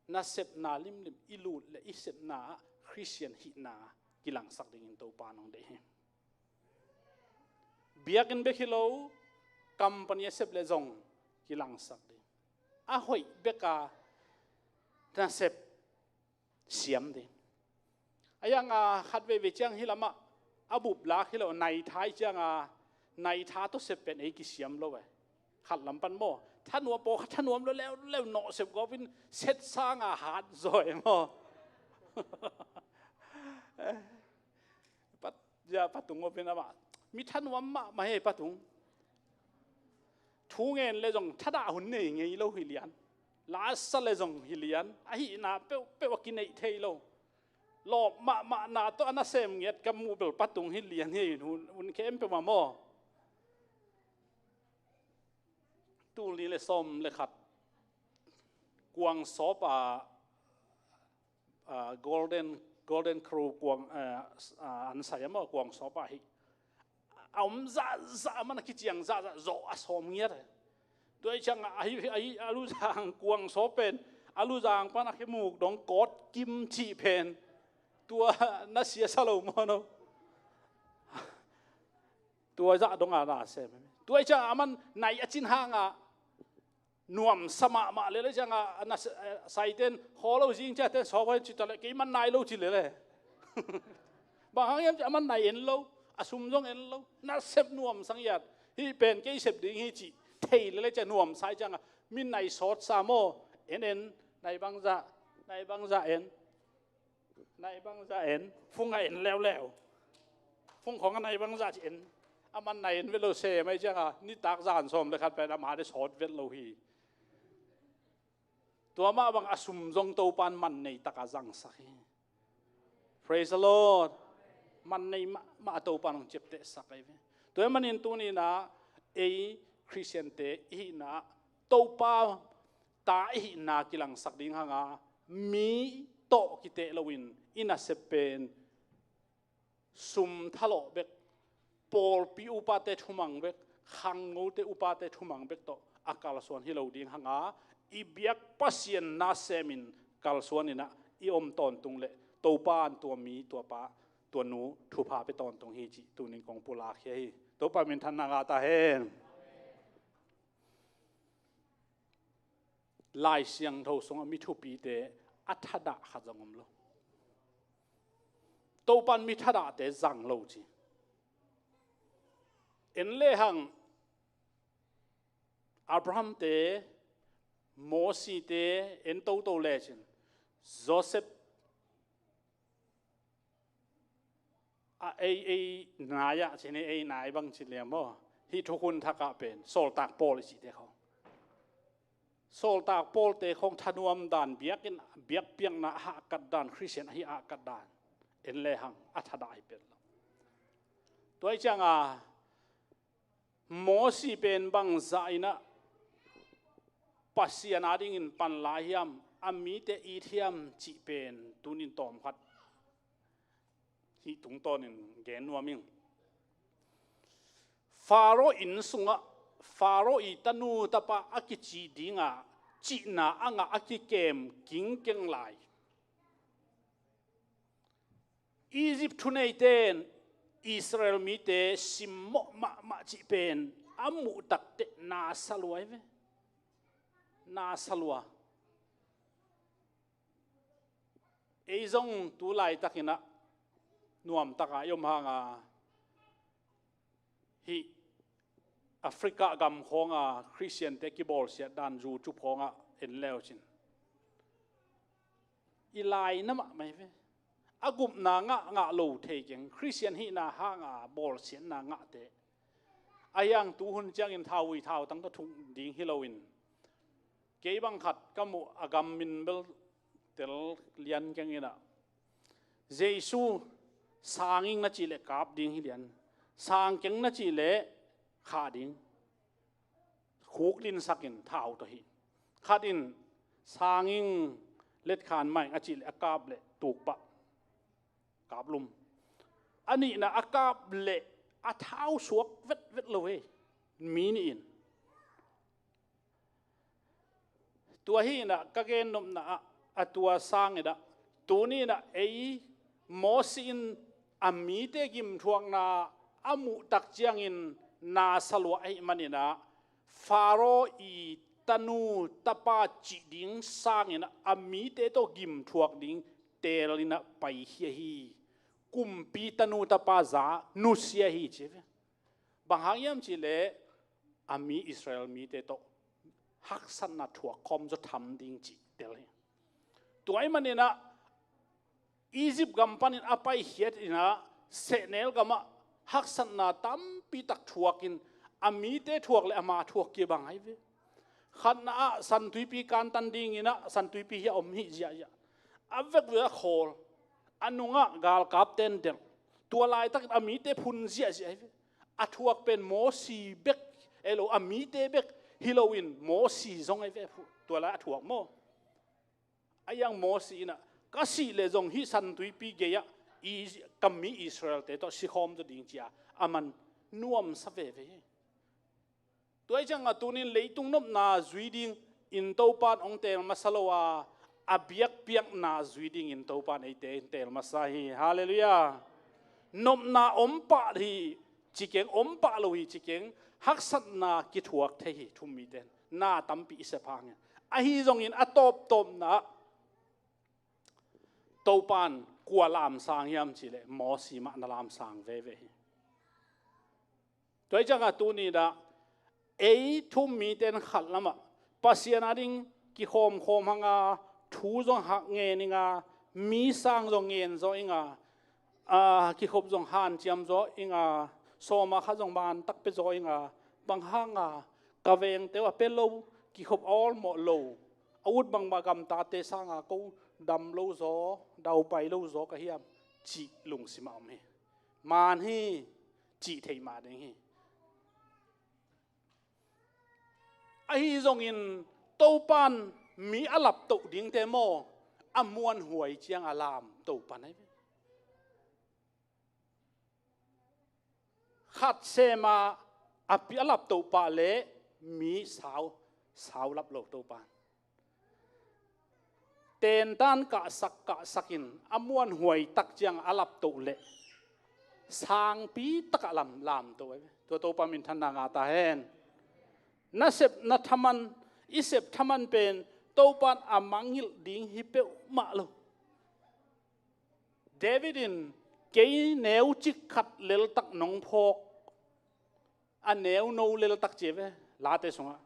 nasepna limlim i lut le i sepna ah Khristian hihna kilangsak dingin Topa nong deih hi. Biakinn bek hi lo, company a sep le zong kilangsak ding. A hoih beka nasep siam ding. A yang a khat veivei ciang hi lamah a bup lak hi lo, nai tha hi cianga nai tha tawh sep pen ei kisiam lo e. Khat lam pan maw, thanuam paw khat thanuam lo leuleu nawh sep gawpin set sanga hat zaw e maw. Pat, ya, patung gawpin amah mi thanuam mahmah he patung. Thu ngen le zong thadah hun nei ngei lo hi lian. Lasa le zong hi lian. Ahihna peuhpeuh a kineih thei lo. Lawp mahmahna tawh a nasem ngiat ka muh bel patung hi lian hi hun, hun khempeuh mah maw. Tul ni le sawm le khat kuang sawp a, a, golden, golden crow kuang, a, a, an sai a maw kuang sawp a hi. A om zahzah a man a kiciang zahzah zawh a sawm ngiat. Tua i ciang a, a, a, a luzang kuang sawp pen a luzang pan a khemuk dong kawt kim cih pen tua na sia sa lo maw no. Tua zah donga na sem. Tua i ciang a man nai a cin hanga nuamsa mahmah lele cianga na saiten haw lo zing ciaten sawk hoi ci ta le kei man nai lo ci lele. Bang hang hiam ci a man nai en lo, a sum zong en lo, na sep nuamsa ngiat. Hih pen kei sep ding hi ci thei lele cia nuamsa i cianga min nai sawtsa maw. En en, nai bangzah, nai bangzah en. Nai bangzah en, fung a en leuleu. Fung khong a nai bangzah ci en. A man nai en vet lo se mai cianga nitak zan sawm le khat pen a ma de sawt vet lo hi. Tua mah bang a sum zong Topan man nei taka zangsak hi. Praise the Lord. Man nei mahmah a Topan hong ciaptehsak ahi ve. Tua hi manin tunina ei Khristiante i hihna Topa ta i hihna kilangsak ding hanga mi tawh kiteh loin i nasep pen sum thalawh bek, pawlpi upate thumang bek, khangnote upate thumang bek tawh a kalsuan hi lo ding hanga i biak Pasian nasemin kalsuaninah i om tawntung le Topa in tua mi tua pa tua nu thupha pe tawntung hi cih tunin kong pulak hi ahi. Topa minthanna ngah ta hen. Lai Siangtho sungah mi thupite a thadah khat zong om lo. Topan mi thadahte zang lo ci. En lehang Abrahamte, Mosite en toto lecin Joseph a ei ei nai ah cin ei nai bang cin liam aw. Hih thukhun thakah pen sawltak Paul i cihte khawng, sawltak Paulte khawng thanuam dan, biakinn biakpiakna a hahkat dan, Khristian ahi a hahkat dan en lehang a thadah hi pen lo. Tua i cianga Mosi pen bangzah inah Pasian adingin pan lai hiam, a mite it hiam cih pen tunin tawmkhat hih tungtawnin gen nuam ing. Faro inn sungah Faro i tanu tapa a kici dinga cihna a ngah a kikem kingkeng lai Egypt thuneite in Israel mite simmawh mahmah cih pen a muh takteh na sa lua hi ve. Na sa lua. Ei zong tu laitakinah nuamtaka i om hanga, hih Africa gam khawnga Khristiante kibawlsiat dan YouTube khawngah en leucin i laina mahmah hi ve. A gupna ngah ngah lo thei keng, Khristian hihna hanga bawlsiatna ngahte. A hiang tuhun ciangin thau ui thau tang tawh thuk ding hi loin, kei bang khat ka muh a gam min bel tel lian keng inah, Jesu sanging na cih leh kap ding hi lian, sang keng na cih leh khah ding. Khuk linsakin thau tawh hi. Khat in sanging letkhan maing a cih leh a kap leh tukpah, kap lum. A nihna a kap leh a thau suak vetvet lo hi, mi nih in. Tua hi inah ka gennopna ah a tua sang inah, tuni inah ei Mosi in a mite gimthuakna a muhtak ciangin na saluah ahih maninah, Faro i tanu tapa cih ding sangin a mite tawh gimthuak ding teel inah paikhia hi. Kumpi tanu tapa za nusia hi ci ve. Bang hang hiam cih leh a mi Israel mite tawh haksatna thuak khawm zaw tham ding cih tel hi. Tua ahih maninah Egypt gam panin a paikhiat inah sehnel gamah haksatna tampi tak thuakin a mite thuak le ama thuak kia bang ahi ve. Khatna ah Santuipi kantan dinginah Santuipi hi a om hi ziahziah. A vekvek a khawl, a nungah galkap tendelh. Tua laitakin a mite phun ziahziah ahi ve. A thuak pen Mosi bek, elo a mite bek hi loin Mosi zong ahi ve. Tua lai a thuak maw? A hiang Mosi inah, ka sih leh zong hih Santuipi gei-ah i, ka mi Israelte tawh sikhawm zaw ding cia a man nuamsa veve hi. Tua hi ciangah tunin leitung nopna zui dingin Topan hong teel masa lo a, a biakpiakna zui dingin Topan eite in teel masa hi. Halleluiah. Nopna om pah hi ci keng, om pah lo hi ci keng, haksatna kithuak thei hi thu-um mite in. Na tampi i sep hangin. Ahi zongin a tawptawpna ah Topan kua lamsang hiam cih leh Mosi mah na lamsang veve hi. Tua hi ciangah tuni dah ei thu-um mite in khat lamah Pasian ading kikhawmkhawm hanga, thu zong hak ngen inga, mi sang zong ngen zaw inga, a, kikhop zong hanciam zaw inga, sawma khat zong mantak pia zaw inga, bang hanga ka vengte uh a pia lo, kikhop a awlmawh lo, a ut bangmah gamtate sanga ko dam lo zaw, daupai lo zaw ka hiam cih lungsim a om hi. Maan hi cih theih mah ding hi. Ahi zongin Topan mi a laptoh dingte maw, a muanhuai ciang a lam Topan ahi ve. Khat sema a pi a laptoh pah leh mi sau, sau lap lo Topan. Tentan kahsak kahsakin a muanhuai tak ciang a laptoh leh sangpi takah lam, lamtoh ahi ve. Tua Topa minthanna ngah ta hen. Na sep, na thaman, i sep thaman pen Topan a mangngilh ding hi peuhmah lo. David in kei neucik khat leltak nong phawk, a neuno leltak ci ve, Late sungah.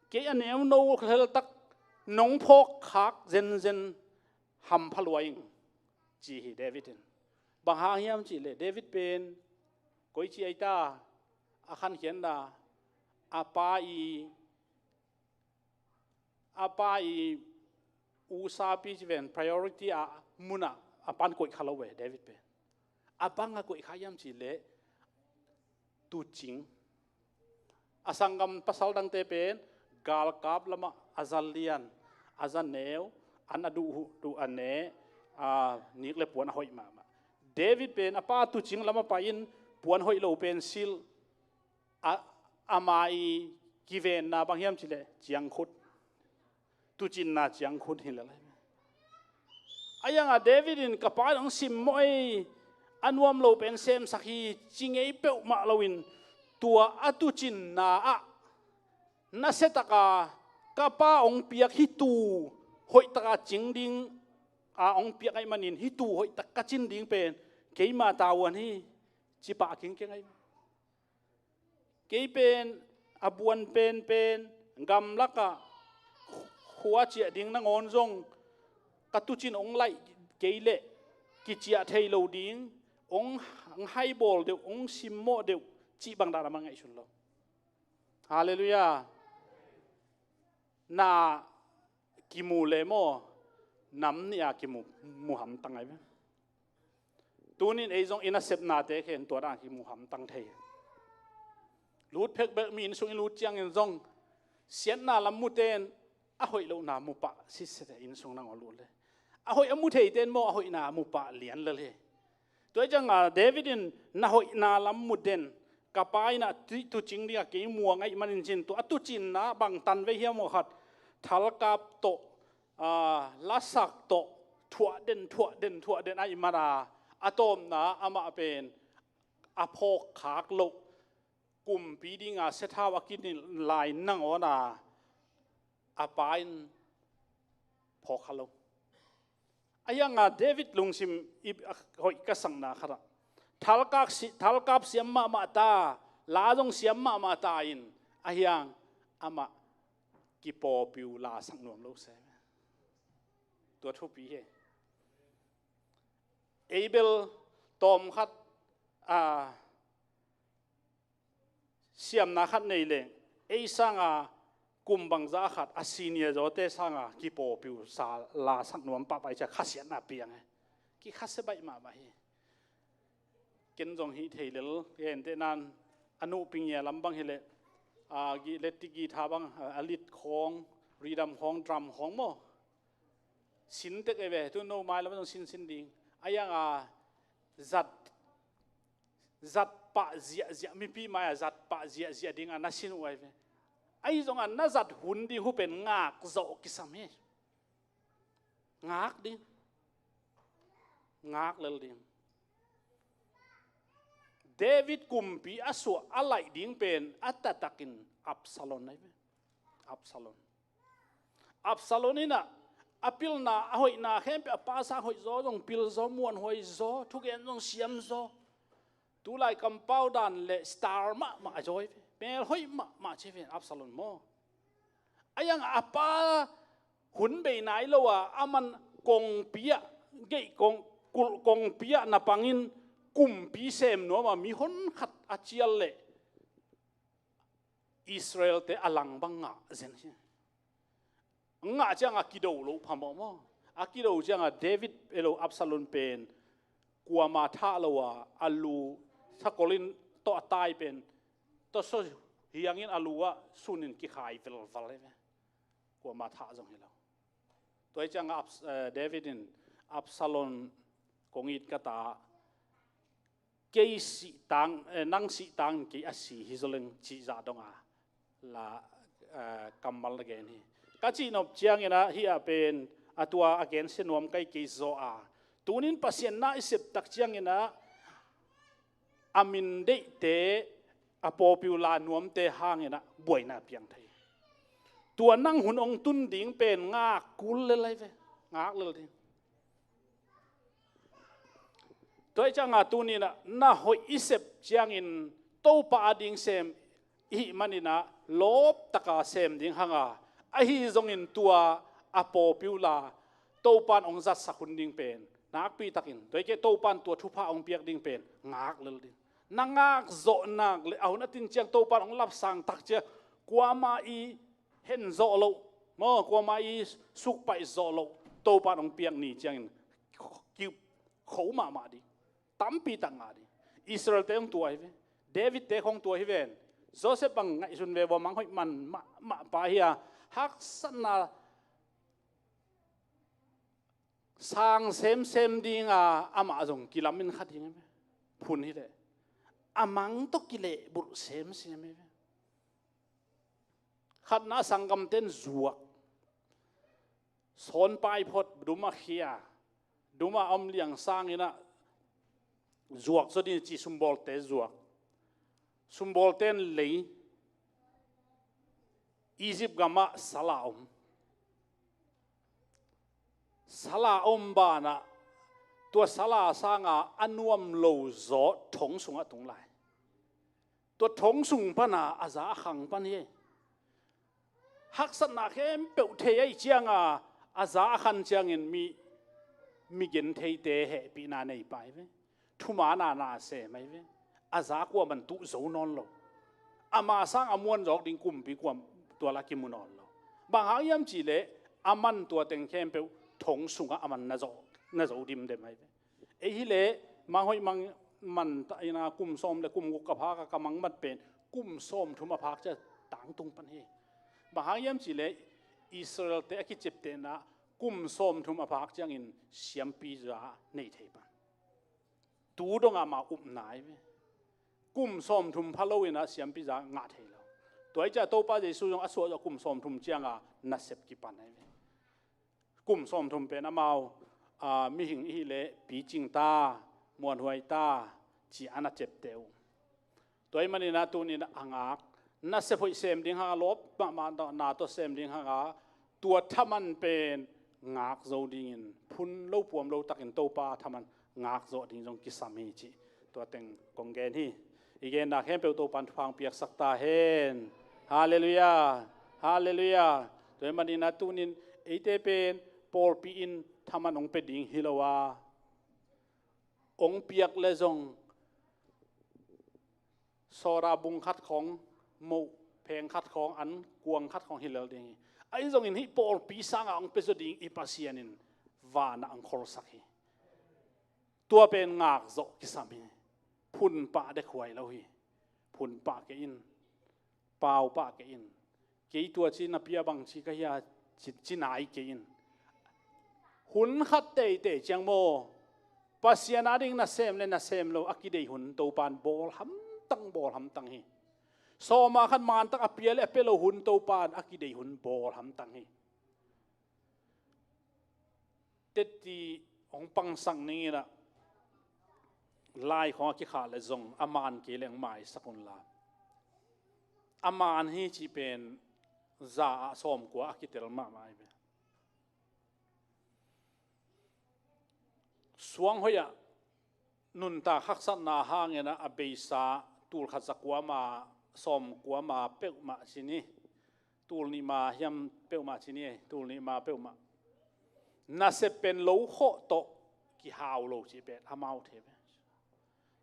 Kei a neuno leltak nong phawk khak zenzen hampha lua ing ci hi David in. Bang hang hiam cih leh David pen koici ahi ta, a khankhiatna, a pa i, a pa i usapi ci ven, priority a munah a pan koih kha lo ve David pen. A bang a koih kha hiam cih leh tuucing. A sanggam pasal dangte pen galkap lamah a za lian, a za neu, an a duh, duh a ne, a, nik le puan a hoih mahmah. David pen a pa tuucing lamah pai-in puan hoih lo pen silh, a, ama i kivenna bang hiam cih leh ciangkhut. Tuucinna ciangkhut hi lel. A hiangah David in ka pa in hong simmawh ei, a nuam lo pen semsak hi ci ngei peuhmah loin tua a tuucinna ah nasiataka ka pa hong piak hih tuu hoihtaka cing ding a hong piak ahih manin hih tuu hoihtak ka cin ding pen Keima tavuan hi, ci pah kingkeng ahi. Kei pen a buan penpen gamlakah khua ciah ding nangawn zong ka tucin hong laih kei leh kiciah thei lo ding, hong, hong haibawl deuh, hong simmawh deuh cih bang dan a man ngaihsun lo. Halleluiah. Na kimu le maw, nam nih a kimu, mu hamtang ahi ve. Tunin ei zong i nasepnate khen tua dan a kimu hamtang thei. Lut phekphek mi inn sung i lut ciangin zong siatna lam mute in a hoih lohna mu pah sitset e, inn sung nangawn lut le. A hoih a mu theite in maw a hoihna mu pah lian lel hi. Tua hi cianga David in na hoihna lam mu den, ka pa in a tu, tucing dingah kei muang ahih manin cin tua a tucinna bang tan vei hiam aw khat, thalkap tawh, aa, lasak tawh, thuah den, thuah den, thuah den ahih mana a tawpna amah pen a phawkkhak loh, kumpi dinga siathau a kinilh lai nangawna a pa in phawkkha lo. A hianga David lungsim i a hoih ka sakna khatah thalkap si, thalkap siam mahmah ta, la zong siam mahmah ta in a hiang amah kipawpiu lasak nuam lo se. Tua thupi hi. Ei bel tawm khat, a, siamna khat nei leng ei sanga kum bangza khat a senior zawte sanga kipawpiu sa lasak nuam pahpah i cia khasiatna piang e. Kikhasia baih mahmah hi. Ken zong hih thei lel, gentehnan a nuhpingia lam bang hileh, a, gi, letti guitar bang, a, a lit khawng, ridam khawng, drum khawng maw? Sin tek e ve, tu no mai lam zong sin sin ding. A hianga zat, zat pah ziahziah, mipi mai-a zat pah ziahziah dinga na sin uh ahi ve. Ahi zonga na zat hun ding hu pen ngak zawh kisam hi. Ngak ding. Ngak lel ding. David kumpi a suah a laih ding pen a taktakin Absalom ahi ve. Absalom. Absalom inah a pilna a hoihna khempeuh a pa sang hoih zaw zong pil zaw, muanhuai zaw, thugen zong siam zaw. Tulai kampau dan le star mahmah zaw hi ve. Mel hoih mahmah ci hi ve Absalom maw? A hiang a pa hun bei nai lo a, a man kongpi ah, geih kong, kulh kongpi ah na pangin kumpi sem nuam a, mihon khat a cial leh Israel-te a lang bang ngah zen hi. Ngah cianga kido loh phamawh maw? A kido cianga David elo Absalom pen kuama thah lo a, a lu sakol in tawh a tai pen tawh so hiangin a lu ah sunin kikhai velval hi ve. Kuama thah zong hi lo. Tua hi cianga Abs-, eh, David in Absalom kong it ka ta, kei sih tang, eh, nang sih tangin kei a si hi zaw leng cih zah donga la, eh, kammal na gen hi. Ka cihnop cianginah hih ah pen a tua a gensia nuam kai kei zaw a, tunin Pasian na i septak cianginah a min deihte, a pawpiu la nuamte hanginah buaina piang thei. Tua nang hun hong tun ding pen ngak kul lel ahi ve. Ngak lel ding. Tua hi cianga tuninah na hoih i sep ciangin Topa a ding sem i hih maninah lawptaka sem ding hanga, ahi zongin tua a pawpiu la Topan hong zatsak hun ding pen nakpitakin, tua hi kei Topan tua thupha hong piak ding pen ngak lel ding. Na ngak zawh nak le a hun a tin ciang Topan hong lapsang tak ciang kuama i hen zawh loh maw, kuama i sukpaih zawh loh Topan hong piak ni ciangin ki kho mahmah ding. Tampi tak ngah ding. Israel-te hong tua hi ve. David-te khong tua hi ven. Joseph bang ngaihsun ve vua, mang hoih man mahmah pa hi a, haksatna sang semsem dinga amah zong kilamin kha ding hi ve. Phun hi leh a mang tawh kilehbulh semsem hi ve. Khatna a sanggamten zuak. Sawn paiphot duma khia, duma om liang sanginah zuak zaw ding ci, sumbawlte zuak. Sumbawlten lei, Egypt gamah sala om. Sala om banah Tua sala sanga a nuam lo zaw thong sungah tung lai. Tua thong sung pana a za a khang pan hi. Haksatna khempeuh thei ahi cianga a za a khan ciangin mi, mi gentheite hehpihna nei pai ve. Thumana na sem ahi ve. A za kuaman tuh zo nawn lo. Ama sang a muan zawk ding kumpi kuam tua la kimu nawn lo. Bang hang hiam cihleh a man tua teng khempeuh thong sungah a man na zo, na zo dimdem ahi ve. Ei hileh mang hoih mang man ta ina kum sawm le kum guk ka phak a ka mang mat pen kum sawm thum a phak cia tangtung pan hi. Bang hang hiam cihleh Israel-te a kiciaptehna kum sawm thum a phak ciangin siampi za nei thei pan. Tu dongah amau upna ahi ve. Kum sawm thum pha lo ina siampi za ngah thei lo. Tua hi cia Topa Jesu zong a suah zawh kum sawm thum cianga nasep kipan ahi ve. Kum sawm thum pen amau, a, mihing i hileh picing ta, muanhuai ta, ci a na ciapteh uh. Tua hi manina tunin a ngak nasep hoih sem ding hanga lawp mahmah na tawh sem ding hanga tua thaman pen ngak zo dingin phun lo puam lo takin Topa thaman ngak zawh ding zong kisam hi cih tua teng kong gen hi. I genna khempeuh Topan thupha piaksak ta hen. Halleluiah. Halleluiah. Tua hi manina tunin eite pen pawlpi in thaman hong pia ding hi lo a, hong piak le zong sawra bung khat khawng moh, pheng khat khawng an, kuang khat khawng hi lel ding hi. Ahi zongin hih pawlpi sanga hong pia zaw ding i Pasian in vanah hong kholsak hi. Tua pen ngak zawh kisam hi. Phun pah dek huai lo hi. Phun pah kei in. Pau pah kei in. Kei tua ci na pia bang ci ka hia ci, ci nai kei in. Hun khat teitei ciang maw, Pasian ading nasem le nasem lo a kidei hun Topan bawl hamtang, bawl hamtang hi. Sawma khat mantak a pia le a pia lo hun Topan a kidei hun bawl hamtang hi. Tetti hong pangsak ning inah lai khawng a kikhah le zong a man kei le hong maisak unla, a man hi cih pen za ah sawmkua a kitel mahmah hi ve. Suanghoih ah nuntak haksatna hangin a beisa tul khat za kua ma, sawm kua ma peuhmah ci ni, tul nih ma hiam peuhmah ci ni, tul nih ma peuhmah. Nasep pen lo khawh tawh kihau lo cih pen amau thei ve.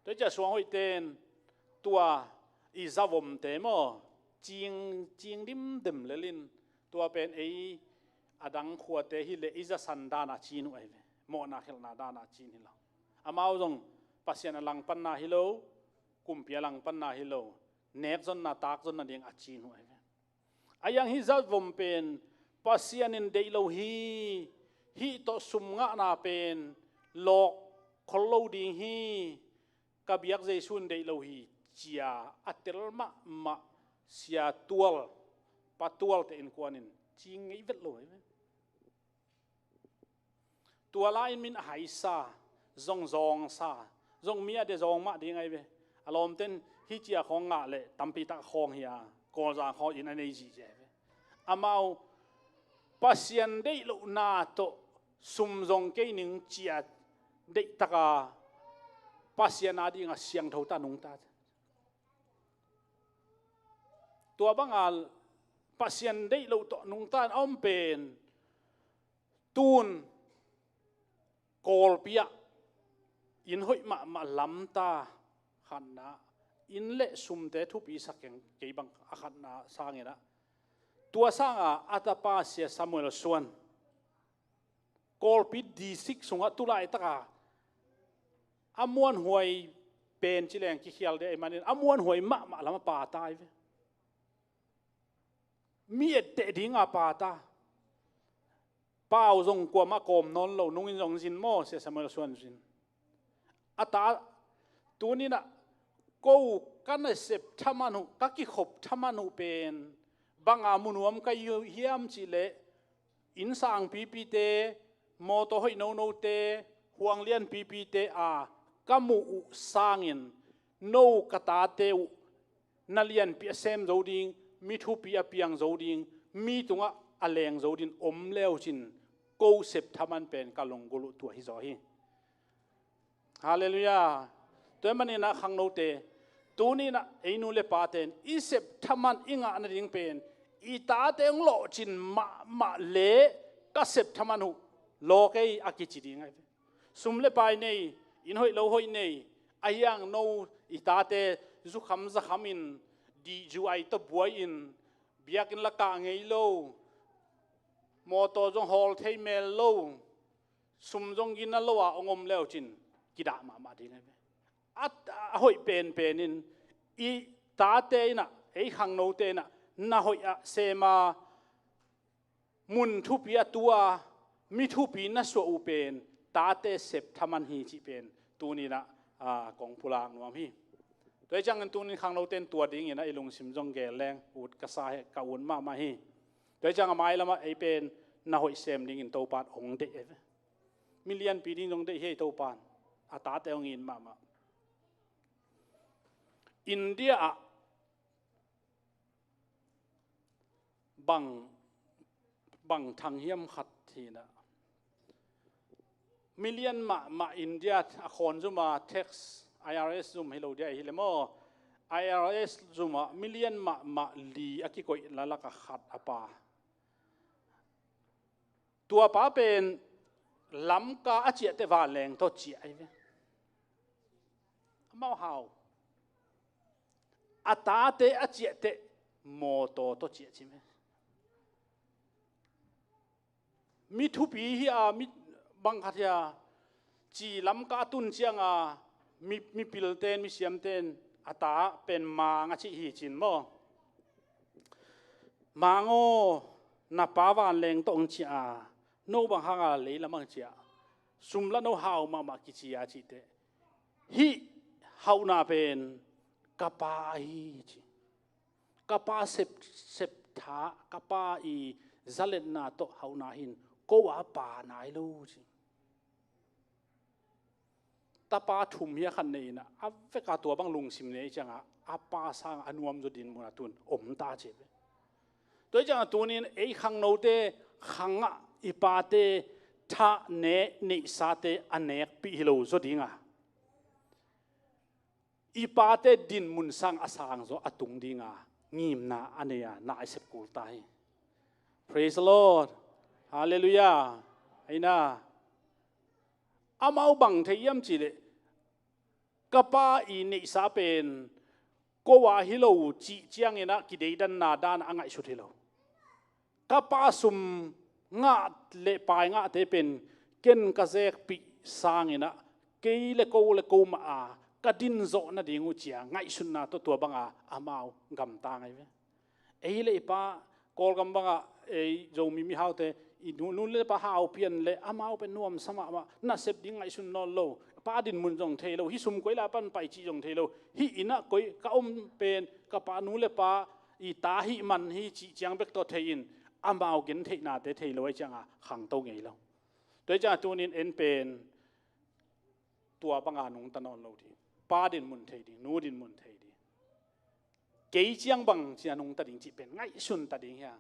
Tua hi ciah suanghoihte in tua i zavomte maw, cing, cing dimdem lel in tua pen ei a dang khuate hi leh i zasan dan a cin uh ahi ve. Mawhna khelhna dan a cin hi lo. Amau zong Pasian a langpanna hi lo, kumpi a langpanna hi lo, nekzonna takzonna ding a cin uh ahi ve. A yang hih zavom pen Pasian in deih lo hi, hih tawh sum ngahna pen lawk khol lo ding hi, ka biak Jesu in deih lo hi, cia a tel mahmah sia tual, pa tualte innkuan in cing ngei vet lo ahi ve. Tua lai-in min a haisa, zong zawngsa, zong mi a de zawng mah ding ahi ve. A lawmten hih cia khawng ngah leh tampi tak khawng hi a, Kawlzang khawng inn a nei zihziah ahi ve. Amau Pasian deih lohna tawh sum zong kei ning cia deih taka Pasian adinga siangtho ta nungta. Tua banga Pasian deih loh tawh nungta in a om pen tun Kawlpi ah inn hoih mahmah lamta khatna, inn le sumte thupi sak keng kei bang a khatna sangin ah, tua sanga a tapa Sia Samuel Suan Kawlpi district sungah tulaitaka a muanhuai pen ci leng kikhial deh ahih manin a muanhuai mahmah lam a pata ahi ve. Mi etteh dinga pata. Pau zong kuamah kawm nawn lo, nungin zong zin maw, Sia Samuel Suan zin. A ta tuninah ko ka nasep thaman uh, ka kikhop thaman uh pen banga munuam ka hi hiam cihleh, innsang pipite, mawtaw hoih nonote, huanglian pipite a ka muh uh sangin no ka tate uh na lianpi a sem zo ding, mi thupi a piang zo ding, mi tungah a leng zo ding om leucin ko sep thaman pen ka lunggulh uh tua hi zaw hi. Halleluiah. Tua ahih manin ah khangnote, tuni-in ah ei nu le pate in i sep thaman i ngah nading pen i tate hong lawhcin mahmah le ka sep thaman uh law kei a kici ding ahi ve. Sum le pai nei, inn hoih lo hoih nei, ahi hang no i tate zukham zakham in dihzu ai tawh buai in biakinn la kah ngei lo, mawtaw zong hawl thei mel lo, sum zong gina lo a hong om le uh cin kidah mahmah ding ahi ve. A, a hoih penpen in i tate in ah, ei khangnote in ah na hoih ah sem a, mun thupi a tu a, mi thupi na suah uh pen tate sep thaman hi cih pen tuni-in ah, a, kong pulak nuam hi. Tua hi ciangin tuni-in khangnote in tua dingin ah i lungsim zong gel leng ut ka sa hi, ka ut mahmah hi. Tua hi ciangin a mailam ah ei pen na hoih sem dingin Topa in hong deih ahi ve. Mi lianpi ding zong deih hi Topa in, a tate hong it mahmah. India ah bang, bang thang hiam khat hi-in ah, million mahmah India a khawn zum a tax, I R S zum hi lo dia hi le maw, I R S zum ah million mahmah li a kikoih lalak a khat a pa. Tua pa pen Lamka a ciah teh vanleng tawh ciah ahi ve. Amau hau. A tate a ciah teh mawtaw tawh ciah ci ve. Mi thupi hi a, mi bang khat hi a, ci Lamka a tun ciang a, mi, mipilte in, misiamte in a ta pen Mang a cih hi cin maw? Mang aw, na pa vanleng tawh hong ciah a, no bang hang a lei lam hong ciah, sum la no hau mahmah kici a cih teh, hih hauhna pen ka pa ahi ci. Ka pa sep, sep tha, ka pa i zaletna tawh hauhna hi-in ko a pa nai lo ci. Tapa thum hi a, khat nei-in ah, a vek a tua bang lungsim nei ciang a, a pa sang a nuam zaw dinmun a tun om ta ci ve. Tua hi ciang a tuni-in ei khangnote khang ah i pate tha ne, neihsate a nekpih hi lo zaw ding a, i pate dinmun sang a sang zaw a tung ding a ngimna a nei a, na i sep kul ta hi. Praise the Lord. Halleluiah. Aina. Amau bang thei hiam cih leh, ka pa i neihsa pen ko a hi lo cih ciangin ah kideidanna dan a ngaihsut hi lo. Ka pa sum ngah le pai ngahte pen ken ka zekpih sangin ah kei le ko le ko mah a ka din zawh nading uh ci a ngaihsutna tawh tua bang a amau gamtang ahi ve. Ei le i pa, Kawlgam bang ah ei Zomi mihaute i nu, nu le pa hau pian le amau pen nuamsa mahmah, nasep ding ngaihsun nawn lo, pa dinmun zong thei lo, hih sum koi lai pan pai cih zong thei lo, hih inn ah koi ka om pen ka pa nu le pa i ta hih man hi cih ciang bek tawh thei in, amau gentheihnate thei lo ahih ciang a khangto ngei lo. Tua ahih ciang a tuni-in en pen tua bang a nungta nawn lo ding, pa dinmun thei ding, nu dinmun thei ding. Kei ciang bang ci a nungta ding cih pen ngaihsun ta ding hi a.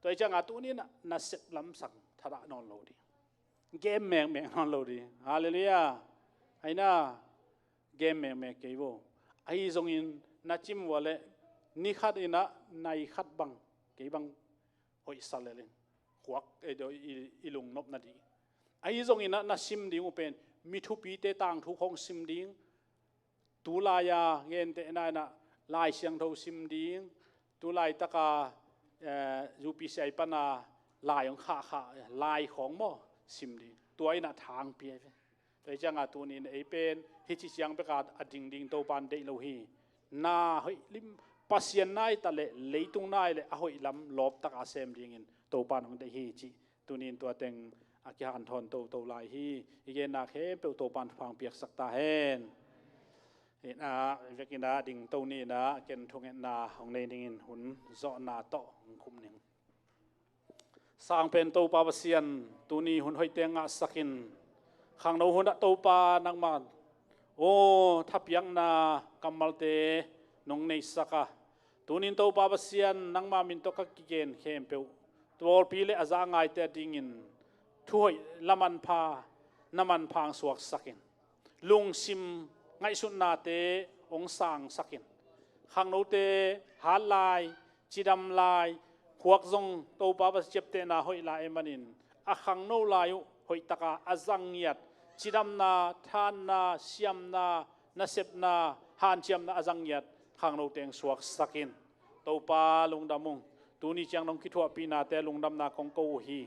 Tua ahih ciang a tuni-in ah nasep lamsang thadah nawn lo ding, gem mekmek nawn lo ding. Halleluiah. Aina, gem mekmek kei vo. Ahi zongin na cim uh a leh ni khat in ah nai khat bang, kei bang hoihsa lel in, khuak, eh, i, i lungnop nading. Ahi zongin ah na sim ding uh pen mi thupite tangthu khawng sim ding. Tulai-a gentehna in ah Lai Siangtho sim ding, tulaitak a, eh, U P C I pan a lai hong khahkhah, lai khawng maw, sim ding. Tua in ah thang pia ve. Tua ahih ciang a tuni-in ei pen hih ci ciang bek a a ding ding Topa in deih lo hi. Na hoih lim, Pasian nai ta leh leitung nai leh a hoih lam lawptak a sem dingin Topa in hong deih hi cih tuni-in tua teng a kihanthawn toto lai hi. I genna khempeuh Topa in thupha hong piaksak ta hen. Hi-in ah, vekin ah dingto ni-in ah ken thungetna hong nei dingin hun zawhna tawh hong khum ning. Sangpen Topa Pasian, tuni hun hoihte ngahsak in, khangno hun ah Topa nangmah, aw, thapiakna kammalte nong neisak a, tuni-in Topa Pasian nangmah min tawh ka kigen khempeuh, tualpi le a za a ngaite a dingin thuhoih la manpha, na manpha hong suaksak in. lungsim ngaihsutnate hong sangsakin, khangnote hat lai, cidam lai, khuak zong Topa Pasian ciaptehna hoih lai ahih manin a khangno lai uh hoihtaka a zang ngiat, cidamna, thahatna, siamna, nasepna, hanciamna a zang ngiat khangnote hong suaksakin, Topa lungdam ung. Tuni ciang nong kithuahpihnate lungdamna kong ko uh hi.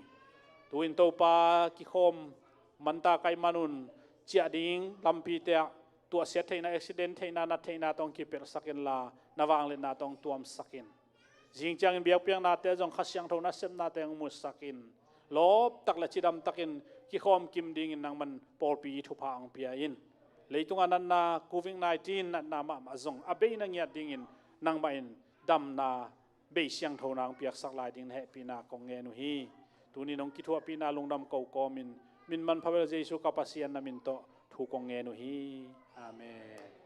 Tu-in Topa kikhawm manta kai manun ciah ding lampite ah tuahsiat theihna, accident theihna, nat theihna tawh hong kipelhsak inla, na vangliatna tawh hong tuamsak in. Zing ciangin biakpiaknate zong Kha Siangtho nasepnate hong musak in. Lawptak le cidamtakin kikhawm kim dingin nangman pawlpi thupha hong pia in. Leitungah natna, covid nineteen natna mahmah zong a bei na ngiat dingin nangmah in damna, bei siangthona hong piaksak lai ding na hehpihna kong ngen uh hi. Tuni nong kithuahpihna lungdam ko kawmin, min manpha bel Jesu ka Pasian na min tawh thu kong ngen uh hi. Amen.